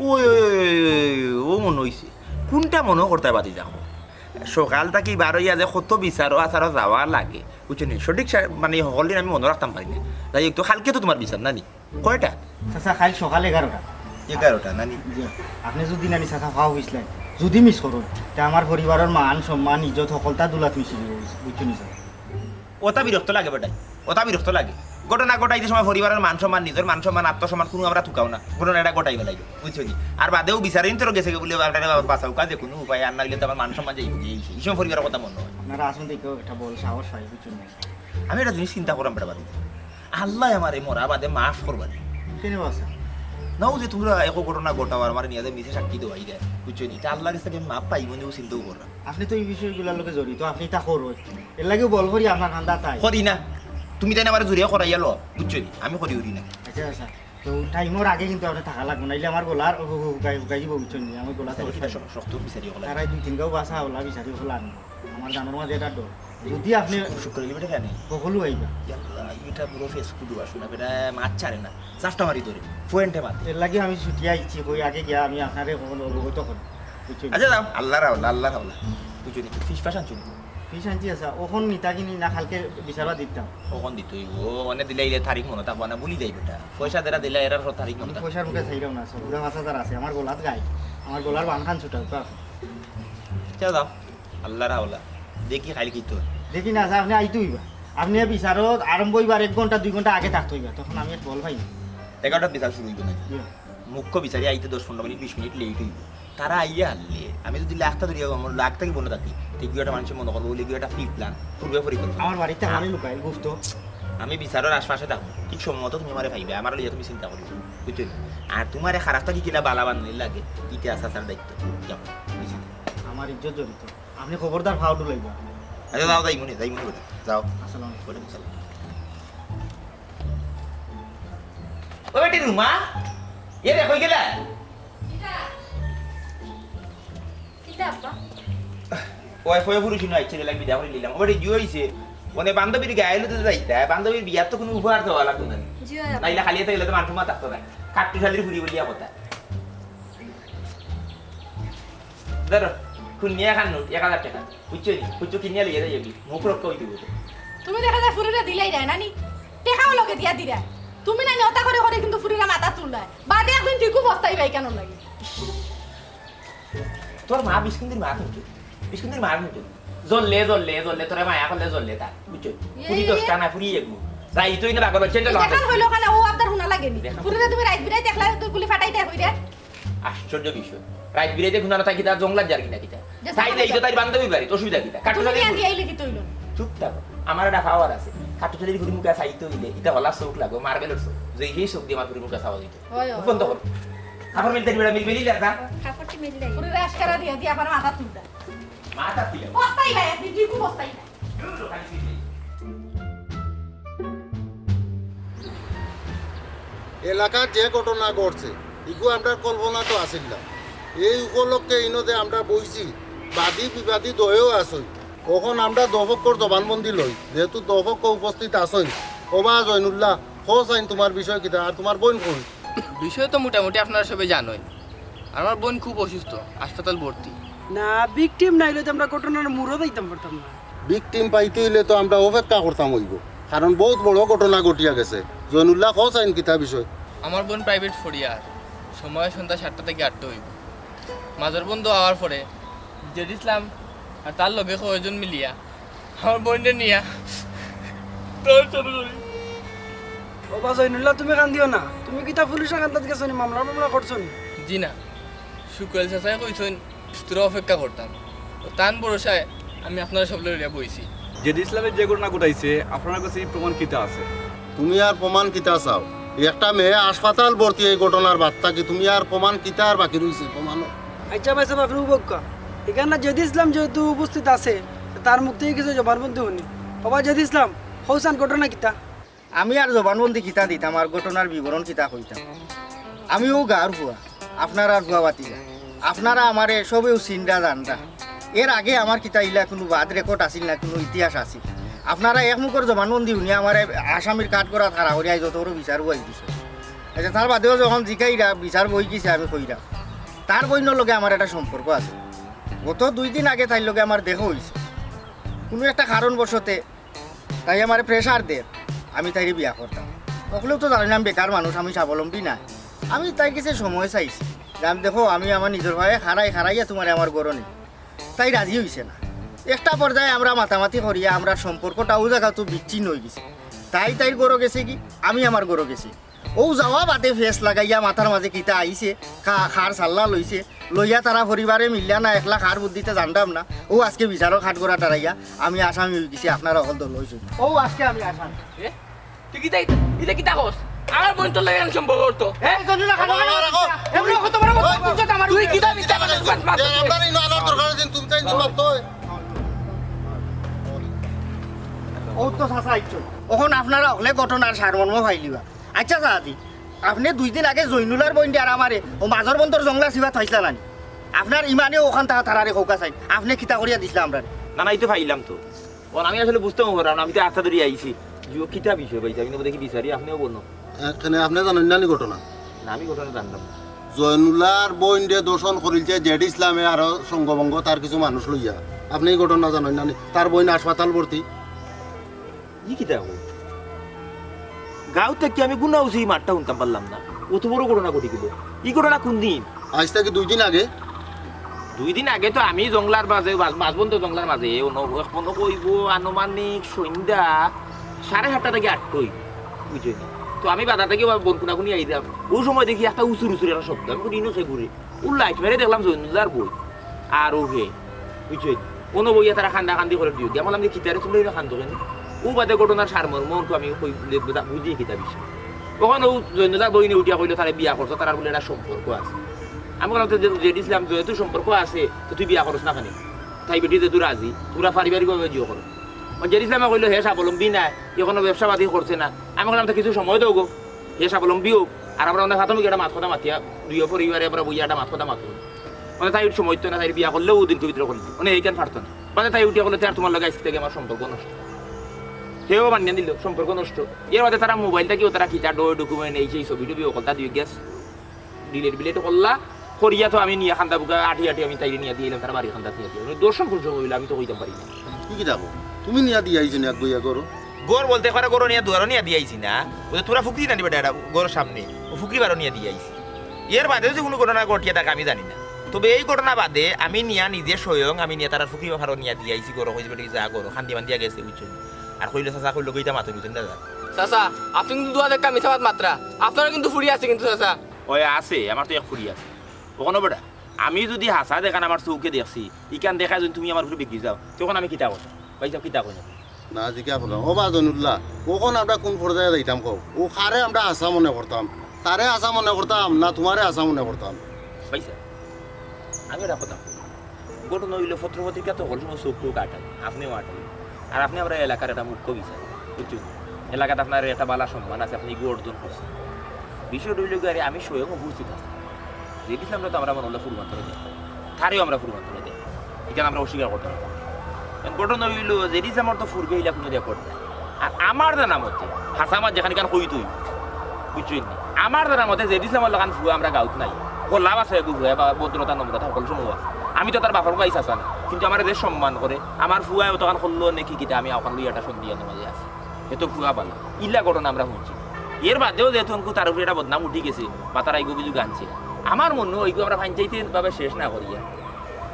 ওই, ওই, ওই, ওই, ওই, ও মনো অইছে। কুনটা মনো করতায় বাতিজা? সকাল থাকি বার অইয়া যে কত বিচারো আচারো যাওয়া লাগে, বুঝছো নি? সঠিক সা-, মানে, হকল দিন আমি মনো রাখতাম পারি না। যাই হোক, তো কাইলকে তো তুমার বিচার, না নি? কয়টা? চাচা, কাইল সকাল এগারোটা। এগারোটা, না নি? জি, আপনে যুদি, না নি, চাচা, ফাও পিছলাইন, যুদি মিস করইন, তে আমার পরিবারর মান, সম্মান, ইজ্জত হকলতা ধুলাত মিশি যিবো, বুঝছো নি, চাচা? অতা বিরক্ত লাগে বেটাইন, অতা বিরক্ত লাগে। ঘটনা ঘটাইতে সময় পরিবারর মান সম্মান, নিজর মান সম্মান, আত্মসম্মান কুনু আমরা তুকাও না। ঘটনা ইটা ঘটাই ফালাইলো, বুঝছো নি? আর বাদেউ বিচারর ইন্তর গেছে গি বুলে, বাপরে বাপ, বাঁচাউক্কা, যে কুনু উপায়, আর না অইলে তো আমার মান সম্মান যাইবো গি, এই সেই। এই সময় পরিবারর কথা মনো অয়। আপনারা আছইন দেখিয়া একটা বল সাহস পাই, বুঝছো নি? আমি একটা জিনিস চিন্তা কররাম বেটা বাদে। আল্লায় আমারে মরা বাদে মাফ করবা নি। কেনে বা চাচা? নাও যে তুমরা একো ঘটনা ঘটাও আর আমারে নিয়া যে মিছা সাক্ষী দেওয়াই দেয়, বুঝছো নি? তে আল্লার গেছ থাকি আমি মাফ পাইমু নি, অউ চিন্তাউ কররাম। আপনে তো ই বিষয়গুলার লগে জড়িত, আপনে ইতা করইন। এর লাগিউ বল করি আপনার কান্দাত আই। করি না। তুমি তাইন আমারে জুরে করাইয়া লও, বুঝছো নি? আমি করি উরি না। আচ্ছা, আচ্ছা। তো টাইমর আগে কিন্তু আপনে থাকা লাগবো, নাইলে আমার গলার হু-, হু-, হুকাই, হুকাই যিবো, বুঝছো নি? আমার গলা তো বিচারি অইতা শ-, শক্ত বিচারি অকল। তারাই দুই তিনগাউ বাসা ওলা বিচারি অকল আনবো। আমার জানোর মাঝে ইটা ডর। যুদি আপনে শুক্র, শুক্র এলিভেটর আনি। হকলউ আইবা। ইয়াল্লা, ইটা পুরো ফেস কুডু আসো না, বেটা মাত ছাড়ে না। জাফটা মারি ধরে, পয়েন্টে মাত। এর লাগি আমি ছুটিয়া আইছি, কই আগে গিয়া আমি আপনারে অকল অবগত করি। বুঝছো নি? আচ্ছা, যাও, আল্লার হাওলা, আল্লার হাওলা। বুঝছো নি? ফিশ ফাশ আনছো নি? ফিশ আনছি, আচ্ছা, অখন নিতা কিনি না কাইলকে বিচারো দিতাম? অখন দিতে অইবো, অনে দিলে ইলে তারিখ মনো থাকবো না, ভুলি যাইবো বেটা। পয়সা যেরা দিলা এরার তারিখ মনো আমি থাকবো। পয়সার মুখে চাইরাম না, সব পুরা পাঁচ হাজার আছে, আমার গলাত গাই, আমার গলার বানখান ছুটাও, কা? আচ্ছা, যাও। আল্লার হাওলা। দেখি কাইল কিতা অয়। দেখি না, আচ্ছা, আপনে আইতে অইবা। আপনে বিচারো আরম্ভ অইবার এক ঘন্টা, দুই ঘন্টা আগে থাকতে অইবা, তখন আমি আর বল পাই না। এগারোটাত বিচার শুরু অইবো না? জি। মুখ্য বিচারি আইতে দশ পনেরো মিনিট, বিশ মিনিট লেট অইবো। তারা আইয়া হারলে, আমি যুদি লাখটা ধরিয়া আমার লাখ থাকি বনো থাকি, তে গিয়া একটা মানষে মনো করবো বুলে গিয়া একটা প্রি প্ল্যান, পূর্ব পরিকল্পনা। আমার বাড়িত তো হ্যাঁ। আমারে লুকাই, গুপ্ত। আমি বিচারর আশপাশে থাকমু, ঠিক সময় মতো তুমি আমারে পাইবায়, আমারে লইয়া তুমি চিন্তা করিও, বুঝছো নি? আর তুমারে খারাপ থাকি কিলা বালা বানানির লাগে, ইটা চাচার দায়িত্ব। যাও, বুঝছো? আমার ইজ্জত জড়িত। আপনে খবরদার ফাও ডুলাইবা। আচ্ছা, যাও, যাইমুনে, যাইমুনে বেটা, যাও। আসসালামু আলাইকুম। ওয়ালাইকুম সালাম। ও বেটি রুমা, এ রে, কই গেলা? কিতা? কিতা আব্বা? ওই ফয়ে ফুরুষ নয়, ছেলে লাগবি, দেখা করে নিলাম। ও বেটি, জুয়ে অইছে, মানে বান্ধবীর গায়ে হলুদে যাইতা, বান্ধবীর বিয়ার তো কুনু উপহার দেওয়া লাগতো না। জি, অয় আব্বা। নাইলে খালি হাতে গেলে তো মান সম্মান থাকতো না। কাট্টুশালির ফুরি বলিয়া কথা। ধরো, খুন্নিয়া খান নোট, এক হাজার টেকা। বুঝছো নি? বুঝছো, কিনিয়া লইয়া যাই আমি। মুখ রক্ষা অইতে অইবো। তুমি দেখা যায় ফুরিরে দিলাইরায় না নি? টেকাও লগে দিয়া দিরায়। তুমি না নি অতা করে করে কিন্তু ফুরিরে মাথা তুলরায়। বাদে একদিন ঠিকউ পস্তাইবায় কেন লাগি। তোর মা বিস্কুন্দির মা কিন্তু। বিস্কুন্দির মা কিন্তু। জ্বললে, জ্বললে, জ্বললে, তোরে মায়া করলে জ্বললে তা। বুঝছো? ইয়ে, ফুরি ইয়ে। দশটা না, ফুরি এগু। যাই তুই না বাগর বাচ্চা, এই দেখান হইলো কেন? ও আপনার হুনা লাগেনি। দেখা। ফুরিরে তুমি রাইত বিরাইত একলা তুই গুলি ফাটাইতে কইরে। আশ্চর্য বিষয়। রাইত বিরাইতে ঘুমানো থাকি তার জংলাত যার কিনা কিতা? যে তাই সামনে যাই তো যার। তাই বান্ধবী বাড়িত, অসুবিধা কিতা? কাট্টু তুমি শালির আগে ফুরি। আইলে কিতা অইলো? চুপ থাকো। আমার একটা পাওয়ার আছে। কাট্টু শালির ফুরি মুখে চাইতে অইলে, ইটা হলা চোখ লাগবো, মার্বেলর চোখ। যে এই চোখ দিয়া আমার ফুরি মুখে চাওয়া দিত। হয়, হয়। ফোন তো করো। কাপড় মিলতে দিবে না, মিলবে, মিলবে, যা। কাপড়টি মিললে। ফুরিরে আশকারা দিয়া দিয়া আবার মাথা তুলতা। মাথা তুলে। বস্তাই ভাই, আপনি কি বস্তাই ভাই? এলাকাত যে ঘটনা ঘটছে, ইগু আমরার কল্পনাত আছিল না। এই উপলক্ষে ইনো যে আমরা বইছি, বাদী বিবাদী দয়েও আছইন। অখন আমরা দোপক্ষর জবানবন্দি লই, যেহেতু দোপক্ষ উপস্থিত আছইন। ওবা জৈনুল্লাহ, কও চাইন তুমার বিষয় কিতা, আর তুমার বইন কই? বিষয় তো মোটামুটি আপনারা সবে জানইন। আমার বইন খুব অসুস্থ, হাসপাতাল ভর্তি। না, ভিকটিম না অইলে তো আমরা ঘটনার মুড়ো যাইতাম পারতাম না। ভিকটিম পাইতে অইলে তো আমরা অপেক্ষা করতাম অইবো, কারণ বউত বড় ঘটনা ঘটিয়া গেছে। জৈনুল্লাহ, কও চাইন কিতা বিষয়? আমার বইন প্রাইভেট ফড়িয়ার, সময় সন্ধ্যা সাতটা থাকি আটটা অইবো। মাজর বন্ধ আওয়ার পরে জেড ইসলাম আর তার লগে কয়জন মিলিয়া আমার বইনরে নিয়া দৌড় শুরু করি। ওবা জৈনুল্লাহ, তুমি কান্দিও না। তুমি কিতা পুলিশর কান্দাত গেছো নি? মামলা মামলা করছো নি? জি না, শুক্কুর আলী চাচায় কইছইন, তোরা অপেক্ষা করতাম। ও তান ভরসায় আমি আপনারা সবলে লইয়া বইছি। জেড ইসলামে যে ঘটনা ঘটাইছে, আপনার কাছে ই প্রমাণ কিতা আছে? তুমি আর প্রমাণ কিতা চাও? একটা মেয়ে হাসপাতাল ভর্তি এই ঘটনার বাদ থাকি, তুমি আর প্রমাণ কিতা আর বাকি রইছে প্রমাণ? আচ্ছা ভাই সাহেব, আপনি উবক্কা। এখানে জেড ইসলাম যেহেতু উপস্থিত আছে, তার মুখ থাকি কিছু জবানবন্দি হুনি। ওবা জেড ইসলাম, কও চাইন ঘটনা কিতা? আমি আর জবানবন্দি কিতা দিতাম, আর ঘটনার বিবরণ কিতা কইতাম? আমি অউ গাঁওর ফুয়া, আপনারার ফুয়া ভাতিজা। আপনারা আমারে সবেউ চিনরা জানরা। এর আগে আমার কিতা ইলা কুনু বাদ রেকর্ড আছিল না, কুনু ইতিহাস আছিল? আপনারা এক মুখর জবানবন্দি হুনিয়া আমারে আসামির কাঠগড়াত খাড়া করিয়া যত বড় বিচার বই দিছে। আচ্ছা, তার বাদেও যখন জিকাইরা বিচার বই গেছে আমি কইরাম, তার বইনর লগে আমার একটা সম্পর্ক আছে। গত দুই দিন আগে তাইর লগে আমার দেখা অইছে। কুনু একটা কারণবশতে তাই আমারে প্রেশার দের, আমি তাইরে বিয়া করতাম। অকলেউ তো জানইন আমি বেকার মানুষ, আমি স্বাবলম্বী নায়। আমি তাইর গেছে সময় চাইছি যে, আমি দেখো, আমি আমার নিজর পায়ে খাড়াই, খাড়াইয়া তুমারে আমার ঘরো নিমু। তাই রাজি অইছে না। একটা পর্যায়ে আমরা মাতামাতি করিয়া আমরার সম্পর্কটা অউ জাগাত বিচ্ছিন্ন অইগেছে। তাই তাইর ঘরো গেছেগি, আমি আমার ঘরো গেছি। অউ যাওয়া বাদে ফেস লাগাইয়া মাথার মাঝে কিতা আইছে, কা-, কার সাল্লা লইছে, লইয়া তারা পরিবারে মিললা না একলা কার বুদ্ধিতে জানতাম না। অউ আজকে বিচারর কাঠগড়া দাঁড়াইয়া আমি আসামি অইগেছি, আপনারা অকল দল অইছইন। অউ আজকে আমি আসামি। এ? তুই কিতা, ইতা কিতা কস? আমার বইন তোর লগে এমন সম্পর্ক করতো? এ? এই জন্য না, রাখো, রাখো, রাখো। এমন কত বড় কথা বলছো তো আমার তুই উপরে? কিতা মিথ্যা কথা মাত, মাত, এ, আপনার এই নানার দরকার আছে, তুমি তাই মারতো। অউ তো চাচা আইছো। অখন আপনারা অকলে ঘটনার সারমর্ম পাইলিবা। আচ্ছা চাচাজি, আপনে দুই দিন আগে জৈনুলার বইনরে আর আমারে অউ মাজর বন্দর জংলা সিবাত পাইছলা নানি? আপনার ইমানে অখান থাকা তারারে কউক্কা চাইন, আপনে কিতা করিয়া দিছলা আমরারে? না, না, এই তো পাইলাম তো। অখন আমি আসলে বুঝতাম পারলাম না, আমি তো আস্তা ধরি আইছি। জিও, কিতা বিষয় পাইছি? আমি তো দেখি বিচারি, আপনেও বলুন। এখানে আপনে জানইন না নি ঘটনা? না, আমি ঘটনা জানতাম না। জয়নুলার বইনরে ধর্ষণ করিলছে জেড ইসলামে আরো সঙ্গবঙ্গ তার কিছু মানুষ লইয়া। আপনে এই ঘটনা জানইন না নি? তার বইন হাসপাতাল ভর্তি। ই কিতা কও? গাঁও থাকি আমি গুনা উচিত ই মাতটা হুনতাম পারলাম না। অত বড় ঘটনা ঘটি গেল। ই ঘটনা কুন দিন? আইজ থাকি দুই দিন আগে। দুই দিন আগে তো আমি জংলার মাঝে, মাঝ-, মাঝবন্দ জংলার মাঝে, অনো, অনো কইবো আনুমানিক সন্ধ্যা সাড়ে সাতটা থাকি আটটা অইবো, বুঝছইন নি? তো আমি বাজার থাকি বন কুনাকুনি আইরাম, অউ সময় দেখি একটা উচুর উচুর একটা শব্দ, আমি কই, ইনো কে ঘুরে? অউ লাইট মারি দেখলাম জৈনুলার বইন। আর অউ হে, বুঝছইন? অনো বইয়া তারা কান্দা কান্দি করের দুইও। আমি কইলাম যে, "কিতারে তুমরা ইনো কান্দো কেনে?" অউ বাদে ঘটনার সারমর্ম অনকু আমি কই, বুঝি কিতা বিষয়। অখন অউ জৈনুলার বইনে উঠিয়া কইলো, "তারে বিয়া করছো, তারার বুলে একটা সম্পর্ক আছে।" আমি কইলাম, "তো যে, জেড ইসলাম যেহেতু সম্পর্ক আছে, তো তুই বিয়া করস না কেনে? তাই বেটি যেহেতু রাজি, তুমরা পারিবারিকভাবে জিও করো।" অউ জেড ইসলামে কইলো, "হে স্বাবলম্বী নায়, এখনো ব্যবসা পাতি করছে না।" আমি কইলাম, "তো কিছু সময় দেও গো।" হে স্বাবলম্বী অউক, আর আমরা অনেক প্রাথমিক একটা মাত কথা মাতিয়া, দুইও পরিবারে আমরা বইয়া একটা মাত কথা মাতমু। মানে তাই সময় দিতো না, তাই বিয়া করলেও অউ দিনকুর ভিতরে করিলিতো। মানে এইখান পারতো না। মানে তাই উঠিয়া কইলো, "তে আর তুমার লগে আইজ থাকি আমার সম্পর্ক নষ্ট।" হেও মানিয়া নিলো, সম্পর্ক নষ্ট। এর বাদে তারা মোবাইল থাকিও তারা কিতা ডয় document এই সেই ছবি টবি অকলতা দিয়া গেছে। Delete delete করলা, করিয়া তো আমি নিয়া কান্দা বুকা আটি আটি আমি তাইরে নিয়া দিলাম, তারা বাড়ির কান্দাত নিয়া দিলাম। মানে ধর্ষণ কুন সময় অইলো আমি তো কইতাম পারি না। ই কিতা কও? তুমি নিয়া দিয়া আইছো নি এক বইয়া ঘরো? ঘর বলতে একবারে ঘরো নিয়া দুয়ারো নিয়া দিয়া আইছি না। অউ যে তুমরা ফুকরি নানি বেটা, এটা ঘরর সামনে। অউ ফুকরি বারো নিয়া দিয়া আইছি। এর বাদেও যে কুনু ঘটনা ঘটিয়া থাকে আমি জানি না। তবে এই ঘটনা বাদে আমি নিয়া নিজে স্বয়ং আমি নিয়া তারার ফুকরি বারো নিয়া দিয়া আইছি ঘরো, কইছি, "বেটি যা ঘরো, কান্দি মান্দিয়া গেছে, বুঝছো নি?" আর কইলো, "চাচা কইলো, গইতা মাতো, বুঝছো নি দাদা?" চাচা, আপনে কিন্তু দুয়া দেখা মিছা মাত মাতরা। আপনারও কিন্তু ফুড়ি আছে কিন্তু চাচা। অয় আছে, আমার তো এক ফুড়ি আছে। অখনো বেটা, আমি যুদি হাছা দেখান আমার চউখে দেখছি, ইখান দেখায় যুদি তুমি আমার উপরে বিগড়ি যাও, তখন আমি কিতা করতাম? ভাই সাব, কিতা কইন? না, জিকা করলাম। ও বা জনুল্লাহ, অখন আমরা কুন পর্যায়ে যাইতাম কও? অউ কারে আমরা হাছা মনে করতাম? তারে হাছা মনে করতাম না তুমারে হাছা মনে করতাম? ভাই সাব, আমি একটা কথা কই। ঘটনা অইলো পত্র পত্রিকাত তো হকল সময় চউখ টউখ আটাই, আপনেও আটাই। আর আপনে আমরার এলাকার একটা মুখ্য বিচারক, বুঝছো নি? এলাকাত আপনার একটা ভালা সম্মান আছে, আপনে ইগু অর্জন করছইন। বিষয়টা অইলো গিয়া, আরে আমি স্বয়ং উপস্থিত আছি। জেড ইসলামরে তো আমরা মনে অয় পূর্বান্তরে দেখি, তারেও আমরা পূর্বান্তরে দেখি, ইখান আমরা অস্বীকার করতাম পারি না। এখন ঘটনা অইলো, জেড ইসলামর তো পূর্বে ইলা কুনু রেকর্ড নাই। আর আমার জানা মতে, হাছা মাত যেখান ইখান কইতই, বুঝছো নি? আমার জানা মতে জেড ইসলামর লাখান ফুয়া আমরার গাউত নাই। অলা আছে এগু ফুয়া বা ভদ্রতা নম্রতা হকল সময় আছে। আমি তো তার বাপর ভাই চাচা না, কিন্তু আমারে যে সম্মান করে, আমার ফুয়ায় অতখান করলো নাকি কিতা, আমি অখান লইয়া একটা সন্দিহানর মাঝে আছি। হে তো ফুয়া ভালা, ইলা ঘটনা আমরা হুনছি। এর বাদেও যেহেতু অনকু তার উপরে একটা বদনাম উঠি গেছে, বা তারা ইগু অভিযোগ আনছে, আমার মনে অয় ইগু আমরা পঞ্চায়েতি ভাবে শেষ না করিয়া,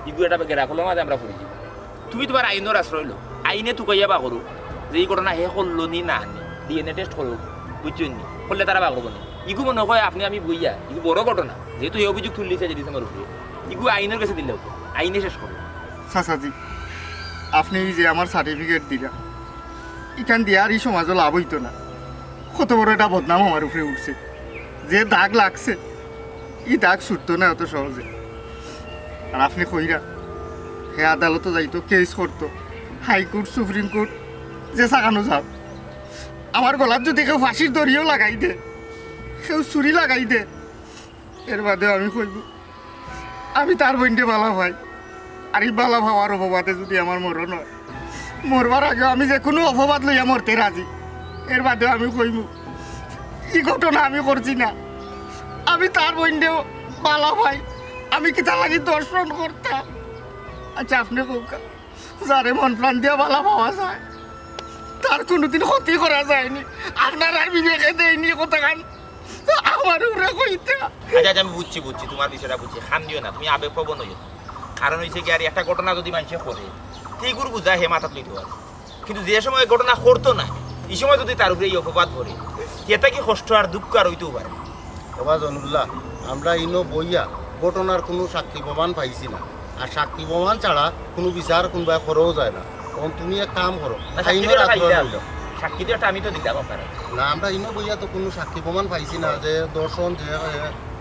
ইগু একটা গেরাকলর মাঝে আমরা পড়ি যাইমু। তুমি তুমার আইনর আশ্রয় লও, আইনে তুকাইয়া বার করউক যে ই ঘটনা হে করলো নি না নি, ডিএনএ টেস্ট করউক, বুঝছো নি? করলে তারা বার করবো নি। ইগু মনে অয় আপনে আমি বইয়া, ইগু বড় ঘটনা, যেহেতু হে অভিযোগ তুলিলিছে জেড ইসলামর উপরে, ইগু আইনর গেছে দিলে অইবো, আইনে শেষ করবো। চাচাজি, আপনে এই যে আমার সার্টিফিকেট দিলা, ইখান দিয়া আর ই সমাজো লাভ অইতো না। কত বড় একটা বদনাম আমার উপরে উঠছে, যে দাগ লাগছে, ই দাগ ছুটতো না অত সহজে। আর আপনে কইরা, হে আদালতো যাইতো, কেস করতো, হাইকোর্ট, সুপ্রিম কোর্ট, যে জাগানো যাউক। আমার গলাত যুদি কেউ ফাঁসির দড়িও লাগাই দে, কেউ ছুরি লাগাই দে, এর বাদেও আমি কইমু, আমি তার বইনরে বালা পাই। আর ই বালা পাওয়ার অপবাদে যুদি আমার মরণ অয়, মরবার আগেও আমি যেকুনু অপবাদ লইয়া মরতে রাজি। এর বাদেও আমি কইমু, ই ঘটনা আমি করছি না। আমি তার বইনরে বালা পাই। আমি কিতার লাগি ধর্ষণ করতাম? আচ্ছা, আপনে কউক্কা, যারে মন প্রাণ দিয়া বালা পাওয়া যায়, তার কুনুদিন ক্ষতি করা যায়নি। আপনারার বিবেকে দেয়নি কথাখান আমার উপরে কইতা। আচ্ছা, আচ্ছা, আমি বুঝছি, বুঝছি, তুমার বিষয়টা বুঝছি। কান্দিও না, তুমি আবেগপ্রবণ অইও না। কারণ অইছে কি, আর একটা ঘটনা যুদি মানষে করে, তে ইগুর বুঝা হে মাথাত লইতো পারে। কিন্তু যে সময় ঘটনা করতো না, ই সময় যুদি তার উপরে ই অপবাদ পড়ে, তে ইটা কি কষ্ট আর দুঃখ আর অইতেও পারে না। ওবা জনুল্লাহ, আমরা ইনো বইয়া ঘটনার কুনু সাক্ষী প্রমাণ পাইছি না, আর সাক্ষী প্রমাণ ছাড়া কুনু বিচার কুনবায় করাও যায় না। অখন তুমি এক কাম করো, না, সাক্ষী আইনর তো একটা আশ্রয় লইলাম। লও। সাক্ষী তো একটা আমি তো দিলাম আপনারে। না, আমরা ইনো বইয়া তো কুনু সাক্ষী প্রমাণ পাইছি না যে ধর্ষণ যে, এ,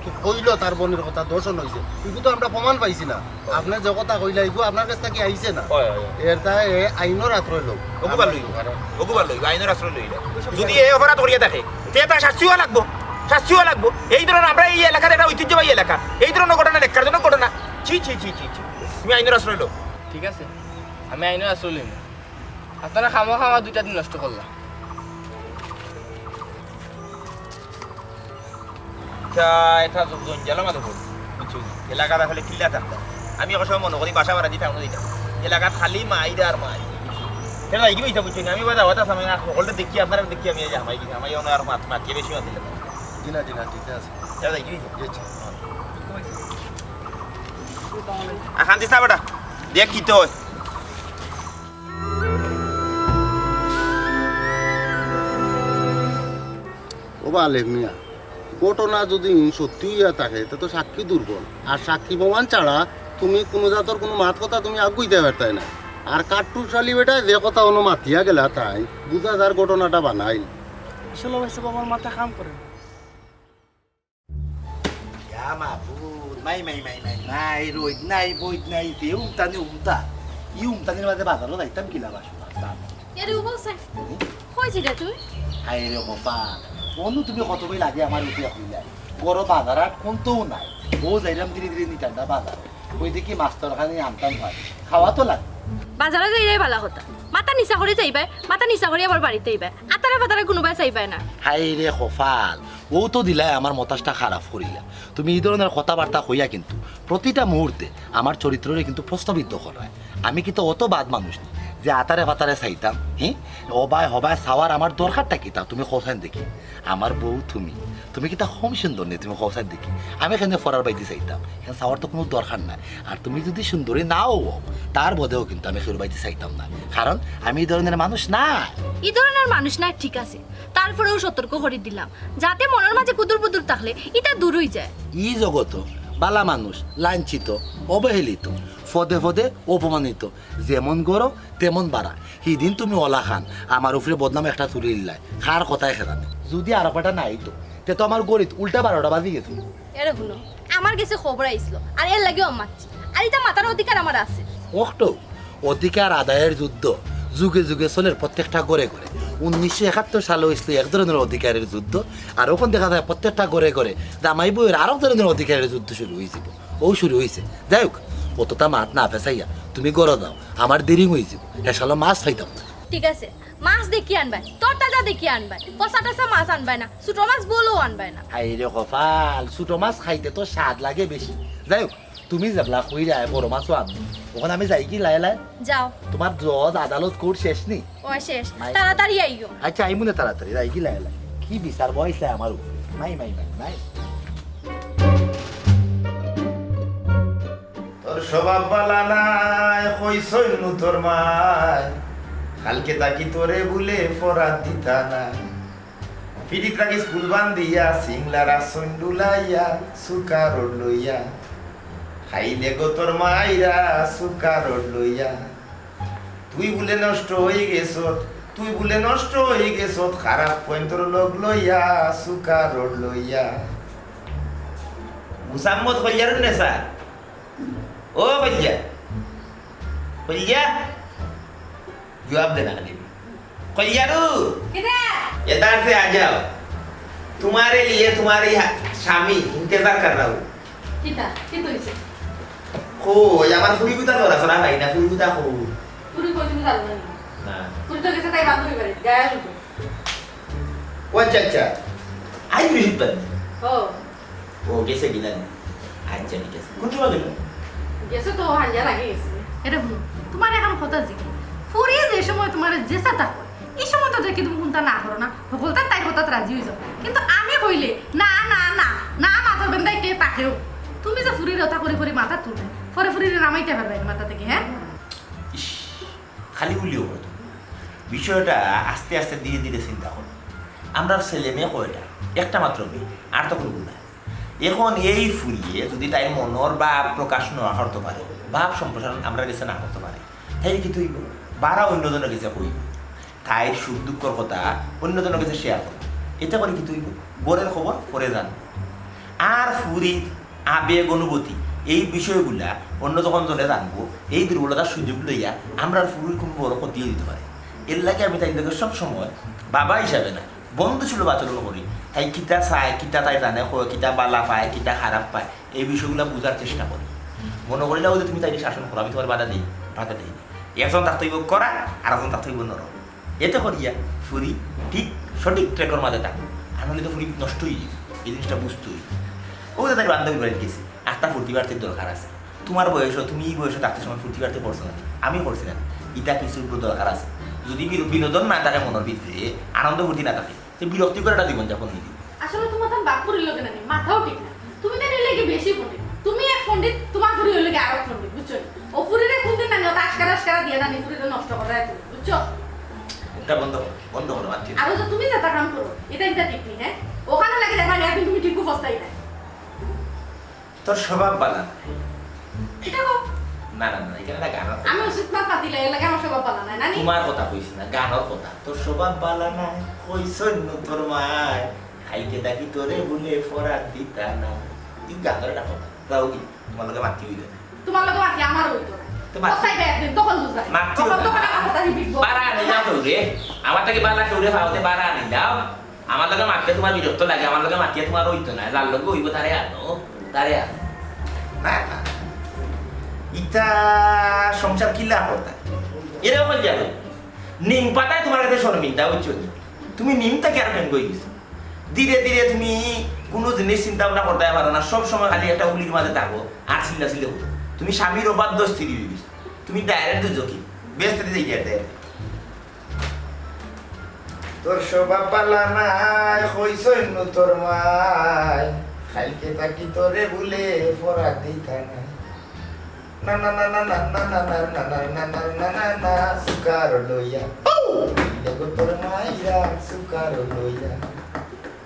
কি কইলো তার বইনর কথা ধর্ষণ অইছে, ইগু তো আমরা প্রমাণ পাইছি না। আপনে যে কথা কইলা, ইগু আপনার গেছ থাকি আইছে না। অয়, অয়, অয়। এর তাই এ আইনর আশ্রয় লও। অগুবার লইব। অগুবার লইব, আইনর আশ্রয় লইলে। যুদি এ অপরাধ করিয়া থাকে, তে তার শাস্তি অওয়া লাগবো, শাস্তি অওয়া লাগবো। এই ধরনের আমরা এই এলাকার একটা ঐতিহ্যবাহী এলাকা, এই ধরনের ঘটনা ন্যাক্কারজনক ঘটনা। ছি, ছি, ছি, ছি, ছি। তুমি আইনর আশ্রয় লও। ঠিক আছে, আমি আইনর আশ্রয় লইমু। আপনারা খামোখা আমার দুইটা দিন নষ্ট করলা। ইটা, ইটা জ-, জঞ্জালর মাঝে পড়ি, বুঝছো নি? এলাকাত আসলে কিলা থাকতাম। আমি এক সময় মনো করি বাসা ভাড়া দি টাউনো যাইতাম। এলাকাত খালি মাইর আর মাইর। ইটা যাইগি অইতা, বুঝছো নি? আমি বাদে আওয়াজ আছে, আমি আর হকলরে দেখি, আপনারে দেখি, আমি এই যে হামাই গেছি, হামাই অনো আর মাত, মাত, বেশি মাত দিলে। জি না, জি না, ঠিক আছে। ইটা যাইগি অইতা। জি, জি। আকান্তি চা বেটা, দেখ কিতা অয়। ওবা আলেম মিয়া, ঘটনা যুদি সত্যি অইয়া থাকে, তে তো সাক্ষী দুর্বল। আর সাক্ষী প্রমাণ ছাড়া তুমি কুনু জাতর কুনু মাত কথা তুমি আগুইতায় পারতায় না। আর কাট্টুশ আলী বেটায় যে কথা অনো মাতিয়া গেলা তাইন, বুঝা যার ঘটনাটা বানাইল। আসলে ভাই সাহেব, আমার মাথা কাম করে না। ইয়া মাবুদ, মাই, মাই, মাই, মাই, মাই, রইদ নাই, বইদ নাই, তে উমতা নি উমতা। ই উমতানির মাঝে বাজারো যাইতাম কিলা বাসু, বাসু। এরে উবা হুসাইন, কই যাইরা তুই? হায় রে কপাল, বন্ধু তুমি কত কই লাগে আমার উঠিয়া কইলাই। ঘরো বাজার আর কোনটাও নাই। ও যাইলাম ধীরে ধীরে নিতান্ডা বাজার। ওই দেখি মাছ তরকারি আনতাম হয়। খাওয়া তো লাগে। বাজারো যাইরায় বালা কথা। মাথা নিচা করি যাইবায়, মাথা নিচা করি আবার বাড়িত আইবায়। আতারে বাতারে কুনুবায় চাইবায় না। হায় রে কপাল, ও তো দিলায় আমার মতাজটা খারাপ করিলা। তুমি ই ধরনের কথাবার্তা কইয়া কিন্তু প্রতিটা মুহূর্তে আমার চরিত্ররে কিন্তু প্রশ্নবিদ্ধ কররায়। আমি কিতা অত বাদ মানুষ নি যে আতারে বাতারে চাইতাম, হি? অবায় হবায় চাওয়ার আমার দরকারটা কিতা? তুমি কও চাইন দেখি। আমার বউ তুমি, তুমি কিতা কম সুন্দর নি? তুমি কও চাইন দেখি। আমি কেনে পরার বাইদি চাইতাম? কেনে চাওয়ার তো কুনু দরকার নাই। আর তুমি যুদি সুন্দরী নাও অও, তার বাদেও কিন্তু আমি কেউর বাইদি চাইতাম না, কারণ আমি ই ধরনের মানুষ না। ই ধরনের মানুষ না, ঠিক আছে, তারপরেও সতর্ক করি দিলাম, যাতে মনর মাঝে কুদুর বুদুর থাকলে ইটা দূর অই যায়। ই জগতো বালা মানুষ লাঞ্ছিত, অবহেলিত, পদে পদে অপমানিত। যেমন গরো তেমন বাড়া। হিদিন তুমি অলাখান আমার উপরে বদনাম একটা তুলি দিলায়, কার কথায় খেদানে। যুদি আরো কয়টা না আইতো, তে তো আমার ঘড়িত উল্টা বারোটা বাজি গেছে। এরে হুনো, আমার গেছে খবর আইছিল, আর এর লাগিও মাতছি। আর ইটা মাতার অধিকার আমার আছে। অখটো অধিকার আদায়ের যুদ্ধ যুগে যুগে চলের প্রত্যেকটা ঘরে ঘরে। উনিশশো একাত্তর সালে অইছিল এক ধরনের অধিকারের যুদ্ধ, আর অখন দেখা যায় প্রত্যেকটা ঘরে ঘরে জামাই বউয়ের আরক ধরনের অধিকারের যুদ্ধ শুরু অইছিল। অউ শুরু অইছে। যাই হোক, অতটা মাত না ফেসাইয়া তুমি ঘরো যাও, আমার দেরি অইযিবো, হেশালো মাছ পাইতাম না। ঠিক আছে, মাছ দেখি আনবায়, তরতাজা দেখি আনবায়, পচা টচা মাছ আনবায় না, ছোট মাছ বলেও আনবায় না। হায় রে কপাল, ছোট মাছ খাইতে তো স্বাদ লাগে বেশি। যাই হোক, তুমি যেবলা কইরায় বড় মাছও আনবো, অখন আমি যাইগি লায় লায়। যাও। তুমার জজ আদালত কোর্ট শেষ নি? অয় শেষ, মাই। তাড়াতাড়ি আইও। আচ্ছা, আইমুনে তাড়াতাড়ি, যাইগি লায় লায়। কি বিচার বওয়াইছলায় আমার উপরে। মাই, মাই, মাই, মাই। তোর স্বভাব বালা নায়, কইছইন নু তোর মায়। কালকে থাকি তোরে বুলে পড়াত দিতা নায়। পিঠিত রাখি স্কুল বান্ধিয়া, সিংলার আসন ডুলাইয়া, সুকা রোড লইয়া। খাইলে গো তোর মাইরা, সুকা রোড লইয়া। তুই বুলে নষ্ট অই গেছত, তুই বুলে নষ্ট অই গেছত, খারাপ পয়েন্টর লগ লইয়া, সুকা রোড লইয়া। মুসাম্মদ কইয়ার নেশা। ও কইয়া, কইয়া, জবাব দে না খালি। কইয়ারু, কিতা? এদার সে আ যাও। तुम्हारे लिए तुम्हारी हा-, স্বামী इंतजार कर रहा हूँ। কিতা? কিতা অইছে? কই, আমার ফুরি গুতা লড়াচড়া পাই না, ফুরি গুতা কই? ফুরি কই তুমি জানো না নি? না। ফুরি তো গেছে তাই বান্ধবী বাড়ি, গায়ে হলুদ। ও আচ্ছা, আচ্ছা। আই তুমি শিখবেন? ও। ও গেছে কিনা নি? আচ্ছা, ঠিক আছে। কোন সময় গেল? গেছে তো, হালিয়া লাগে গেছে। এটা হুনো, তোমার এখন কথা জিকি। ফুরি যে সময় তোমার যে সাথে কয়, এই সময় তো দেখি তুমি কোনটা না করো না, হকলতা তাই কথাত রাজি হয়ে যাও। কিন্তু আমি কইলে, "না, না, না, না, মাথার বেন্দায় কে তাকেও।" তুমি যে ফুরির কথা করি করি মাথা তুলবে, পরে ফুরিরে নামাইতে পারবে না মাথা থেকে, হ্যাঁ? ইস, খালি উলিও করতো। বিষয়টা আস্তে আস্তে ধীরে ধীরে চিন্তা করো। আমরা ছেলে মেয়ে কয়টা? একটা মাত্র মেয়ে, আর তো কোনো নাই। এখন এই ফুরিয়ে যদি তাই মনর ভাব প্রকাশ না করতে পারে, ভাব সম্প্রসারণ আমরা গেছে না করতে পারে, তাইলে কিতা অইবো? বারা অন্যজনের গেছে কইবো। তাইর সুখ দুঃখর কথা অন্যজনের গেছে শেয়ার করবো। এতে করে কিতা অইবো? ঘরের খবর পরে জানবো। আর ফুরির আবেগ অনুভূতি এই বিষয়গুলা অন্য যখন জনে জানবো, এই দুর্বলতার সুযোগ লইয়া আমরার ফুরির কোনো বড় ক্ষতি অইতে পারে। এর লাগি আমি তাইর লগে সব সময় বাবা হিসাবে না, বন্ধু সুলভ আচরণ করি। তাই কিতা চায়, কিতা তাই জানে, কয়, কিতা বালা পায়, কিতা খারাপ পায়, এই বিষয়গুলা বুঝার চেষ্টা করি। মনে করিলাও যে তুমি তাইরে শাসন করো, আমি তোমার বাধা দেই, বাধা দেই না। একজন থাকতে অইবো কড়া, আর একজন থাকতে অইবো নরম। এতে করিয়া ফুরি ঠিক সঠিক ট্র্যাকর মাঝে থাকবো, আর নাইলে তো ফুরি নষ্ট অই যাইবো। এই জিনিসটা বুঝতে অইবো। ও যে তাই বান্ধবী বাড়িত গেছে, একটা ফুর্তি ফার্তির দরকার আছে। তোমার বয়সও, তুমি এই বয়সে থাকতে সময় ফুর্তি ফার্তি করছো না, আমি করছি না। ইটা কিছু দরকার আছে। যদি বিনো-, বিনোদন না থাকে মনর ভিতরে, আনন্দ ফুর্তি না থাকে, তে বিরক্তিকর একটা জীবন যাপন অই যাইবো। আসলে তোমার তার বাপ ফুরির লগে না নি, মাথাও ঠিক না। তুমি তার লাগি বেশি পণ্ডিত। তুমি এক পণ্ডিত, তোমার ফুরি অইলো গি আরো পণ্ডিত, বুঝছো নি? ও ফুরিরে কোনদিন না নি, ওটা আশকারা আশকারা দিয়া না নি, ফুরিরে নষ্ট করায় তুমি, বুঝছো? মুখটা বন্ধ করো, বন্ধ করো, মাতছি না। আর ও যে তুমি যেটা কাম করো, এটা, এটা ঠিক নি, হ্যাঁ? ওখানে লাগে দেখবা নি, একদিন তুমি ঠিকউ পস্তাইবা। তোর স্বভাব বালা নায়। কিতা কও? না, না, না, এখানে না, গানর কথা। আমি অসুস্থ না পাতিলে, এর লাগি আমার স্বভাব বালা নায়, না নি? তোমার কথা কইছি না, গানর কথা। তোর স্বভাব বালা নায়, কইছইন নু তোর মায়, কাইলকে থাকি তোরে বুলে ফরাত দিতা না। এই গানর একটা কথা, যাও গি, তোমার লগে মাতি অইতো না। তোমার লগে মাতি আমার অইতো না। তো মাতি। কোথায় দেয় একদিন, তখন বুঝাই। মাতি তখন, অইতো তখন না। আমার কথা রিপিট করো। বারা আনি যাও কেউরে, আমার থাকি বালা কেউরে পাওতে বারা আনি যাও। আমার লগে মাতলে তোমার বিরক্ত লাগে, আমার লগে মাতিয়া তোমার অইতো না, যার লগে অইবো তারে আনো, তারে আনো। না, না। ইতা সংসার কিলা করতা? এরকম যাবে। নিম পাতায় তোমার কাছে শরমিন্দা, বুঝছো নি? তুমি নিম থাকি আরো ডেঙ্গু অই গেছো। ধীরে ধীরে তুমি কুনু জিনিস চিন্তা ভাবনা করতায় পারো না, সব সময় খালি একটা উলির মাঝে থাকো আর চিল্লা চিল্লি করো। তুমি স্বামীর অবাধ্য স্ত্রী অই গেছো। তুমি ডাইরেক্ট দুজখি, বেহেস্তে যাইতায় পারতায় না। তোর স্বভাব বালা নায়, কইছইন নু তোর মায়, কাইলকে থাকি তোরে বুলে ফরাত দিতা না। না, না, না, না, না, না, না, না, না, না, না, না, না, না, না, না, সুকার লইয়া। দেখো তোর মাইরা সুকার লইয়া।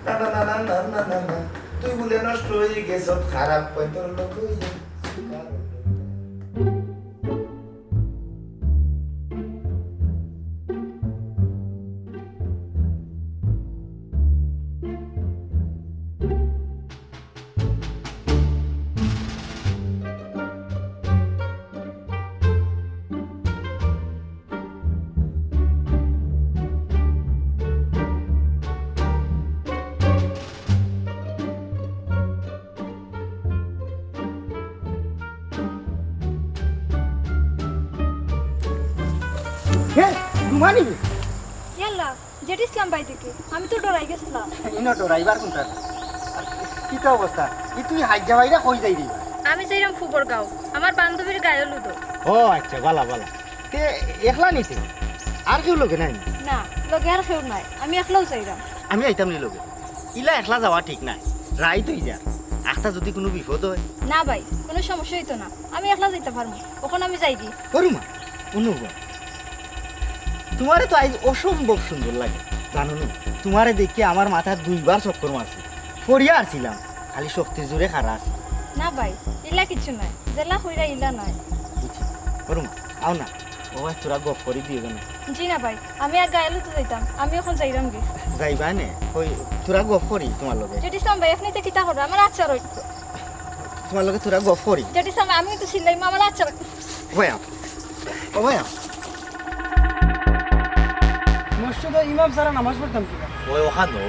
না, না, না, না, না, না, না, না, তুই বুলে নষ্ট অই গেছত খারাপ পায় তোর লগ অইয়া। সুকার লইয়া। হে, ঘুমানি? ইয়াল্লা, জেড ইসলাম ভাই দেখি, আমি তো ডরাই গেছিলাম। ইনো ডরাইবার কোনটা? কিতা অবস্থা? ই তুই হাইজা বাইরা কই যাইরে? আমি যাইরাম ফুবর গাঁও, আমার বান্ধবীর গায়ে হলুদ। ও আচ্ছা, বালা, বালা। তে একলা নিতে? আর কেউ লগে নাই নি? না, লগে আর কেউ নাই, আমি একলাউ যাইরাম। আমি আইতাম নি লগে। ইলা একলা যাওয়া ঠিক নায়, রাইত অই যার। আখতা যদি কুনু বিপদ অয়। না ভাই, কুনু সমস্যা অইতো না, আমি একলা যাইতা পারমু। অখন আমি যাইগি। ও রুমা, অনুভব, তুমারে তো আইজ অসম্ভব সুন্দর লাগে, জানো নি? তুমারে দেখি আমার মাথাত দুইবার চক্কর মারছে। পড়িয়া আরছিলাম, খালি শক্তির জোরে খাড়া আছি। না ভাই, ইলা কিচ্ছু নায়, যেলা কইরা ইলা নায়। বুঝছি। ও রুমা, আও না, ও ভাই, থুড়া গফ করি দিও কেনে? জি না ভাই, আমি আর গায়ে লুতো যাইতাম, আমি অখন যাইরাম গি। যাইবা নে? ওই, থুড়া গফ করি তুমার লগে। জেড ইসলাম ভাই, আপনি তো কিতা করবা? আমার আচ্ছা রইত। তুমার লগে থুড়া গফ করি। জেড ইসলাম ভাই, আমি তো চিল্লাইমু, আমার আচ্ছা রইত। ও ভাইয়া, ও ভাইয়া। মসজিদো ইমাম ছাড়া নামাজ পড়তাম কিলা? ওই অখানো,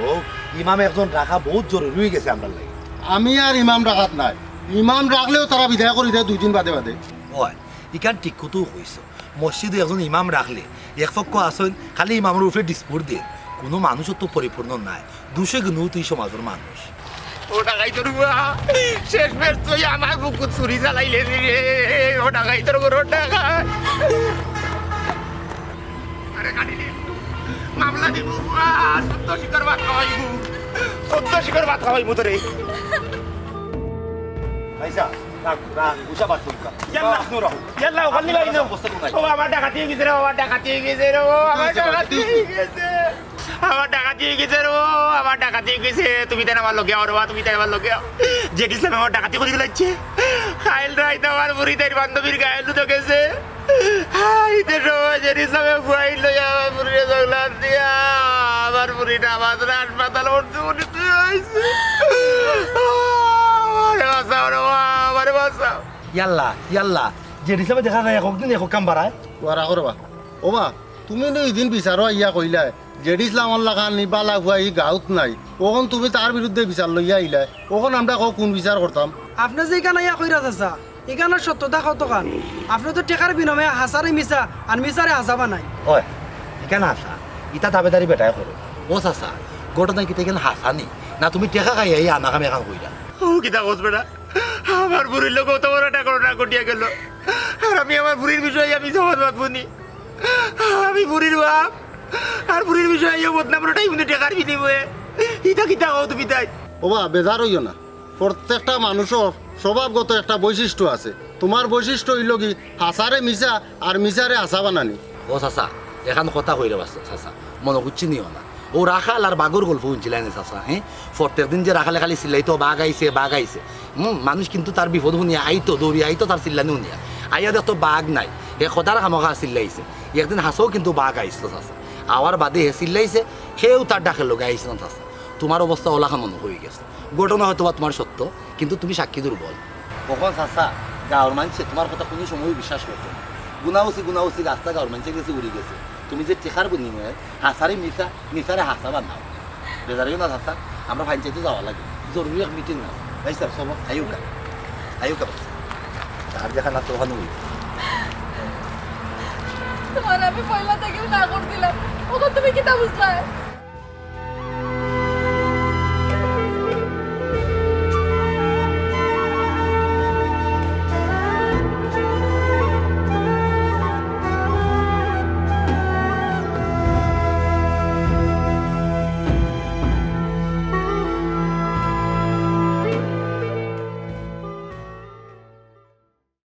ইমাম একজন রাখা বহুত জরুরি অইগেছে আমরার লাগি। আমি আর ইমাম রাখাত নাই, ইমাম রাখলেও তারা বিদায় করি দেয় দুই দিন বাদে বাদে। অয়, ইখান ঠিক কথাউ কইছো। মসজিদো একজন ইমাম রাখলে এক পক্ষ আছইন খালি ইমামর উপরে dispute দেইন, কুনু মানুষও তো পরিপূর্ণ নায়, দুষে গুণেও তো ই সমাজর মানুষ। ও ডাকাইতর পুয়া, শেষ মেশ তুই আমার বুকুত ছুরি চালাইলে রে, ও ডাকাইতর ঘরর ডাকাইত। আরে কাটিলে, মামলা দিমু পুয়া, সত্য শিকার ভাত খাওয়াইমু, সত্য শিকার ভাত খাওয়াইমু তোরে। ভাইসাব, রাখ, রাখ, গুছা বাদ করুকা। ইয়াল্লা। আপনিও রাখুন। ইয়াল্লা, ওখান নিবা ইনো। অবস্থা কোথায়? ও, আমার ডাকাতি অইগেছে রে, আমার ডাকাতি অইগেছে রে, ও, আমার ডাকাতি অইগেছে। আমার ডাকাতি অইগেছে রে, ও, আমার ডাকাতি অইগেছে। তুমি তাইন আমার লগে আও রে বা, তুমি তাইন আমার লগে আও। জেড ইসলামে আমার ডাকাতি করি ফালাইছে। কাইল রাইত আমার ফুরি তাইর বান্ধবীর গায়ে লুতো গেছে। হাই, ইতে সময় জেড ইসলামে ফুয়াইন লইয়া আমার ফুরিরে জগলাত দিয়া, আমার ফুরি নামাজরে হাসপাতাল ভর্তি করি দিয়া আইছে। আমারে বাঁচাও রে বা, আমারে বাঁচাও। ইয়াল্লা, ইয়াল্লা, জেড ইসলামে দেখা যায় একক দিন একক কাম বাড়ায়। ওরা করবা। ওবা, তুমি নু ইদিন বিচারো আইয়া কইলায়, জেড ইসলামর লাখান নি বালা ফুয়া ই গাউত নাই। অখন তুমি তার বিরুদ্ধে বিচার লইয়া আইলায়। অখন আমরা কও কুন বিচার করতাম? আপনে যে ইখান আইয়া কইরা চাচা, ইখানর সত্যতা কতখান? আপনে তো টেকার বিনিময়ে হাছারে মিছা আর মিছারে হাছা বানাইন। অয়, ইখান হাছা, ইতা দাবেদারি বেটায় করে। ও চাচা, ঘটনা কিতা ইখান হাছা নি? না তুমি টেকা খাইয়া ই আনাকাম এখান কইরা? ও কিতা কস বেটা? আমার ফুরির লগে অত বড় একটা ঘটনা ঘটিয়া গেল। আর আমি আমার ফুরির বিষয়ে আমি সমাজ মাতবো নি। আমি ফুরির বাপ। আর ফুরির বিষয়ে এই বদনাম রটাই কিন্তু টেকার বিনিময়ে। ইতা কিতা কও তুমি তাইন? ওবা, বেজার অইও না। প্রত্যেকটা মানুষর স্বভাবগত একটা বৈশিষ্ট্য আছে। তুমার বৈশিষ্ট্য অইলো কি, হাছারে মিছা আর মিছারে হাছা বানানি। ও চাচা, এখান কথা কইরে বাস চাচা, মনো কুচ্ছি নিও না। ও রাখাল আর বাঘর গল্প হুনছিলায় নি চাচা, হ্যাঁ? প্রত্যেক দিন যে রাখালে খালি চিল্লাইতো, "বাঘ আইছে, বাঘ আইছে।" হুম, মানুষ কিন্তু তার বিপদ হুনিয়া আইতো, দৌড়ি আইতো তার চিল্লানি হুনিয়া। আইয়া দেখতো বাঘ নাই, হে খোদার খামোখা চিল্লাইছে। একদিন হাছাউ কিন্তু বাঘ আইছিল চাচা, আওয়ার বাদে হে চিল্লাইছে, কেউ তার ডাকর লগে আইছে না চাচা। তুমার অবস্থা অলাখান মনো অইগেছে। ঘটনা হয়তো বা তুমার সত্য, কিন্তু তুমি সাক্ষী দুর্বল। অখন চাচা, গাঁওর মানষে তুমার কথা কুনু সময় বিশ্বাস করতো না। গুনাউসি গুনাউসি রাস্তা গাঁওর মানষর গেছে উড়ি গেছে। তুমি যে টেকার বিনিময়ে হাছারে মিছা, মিছারে হাছা বানাও। বেজার অইও না চাচা, আমরা পঞ্চায়েতো যাওয়া লাগে, জরুরি এক মিটিং আছে। ভাইসাব, চলো, আইউক্কা, আইউক্কা ভাইসাব। তার যেখান আছে অখান অইবো। তুমারে আমি পয়লা থাকিউ না করছিলাম, অখন তুমি কিতা বুঝলায়?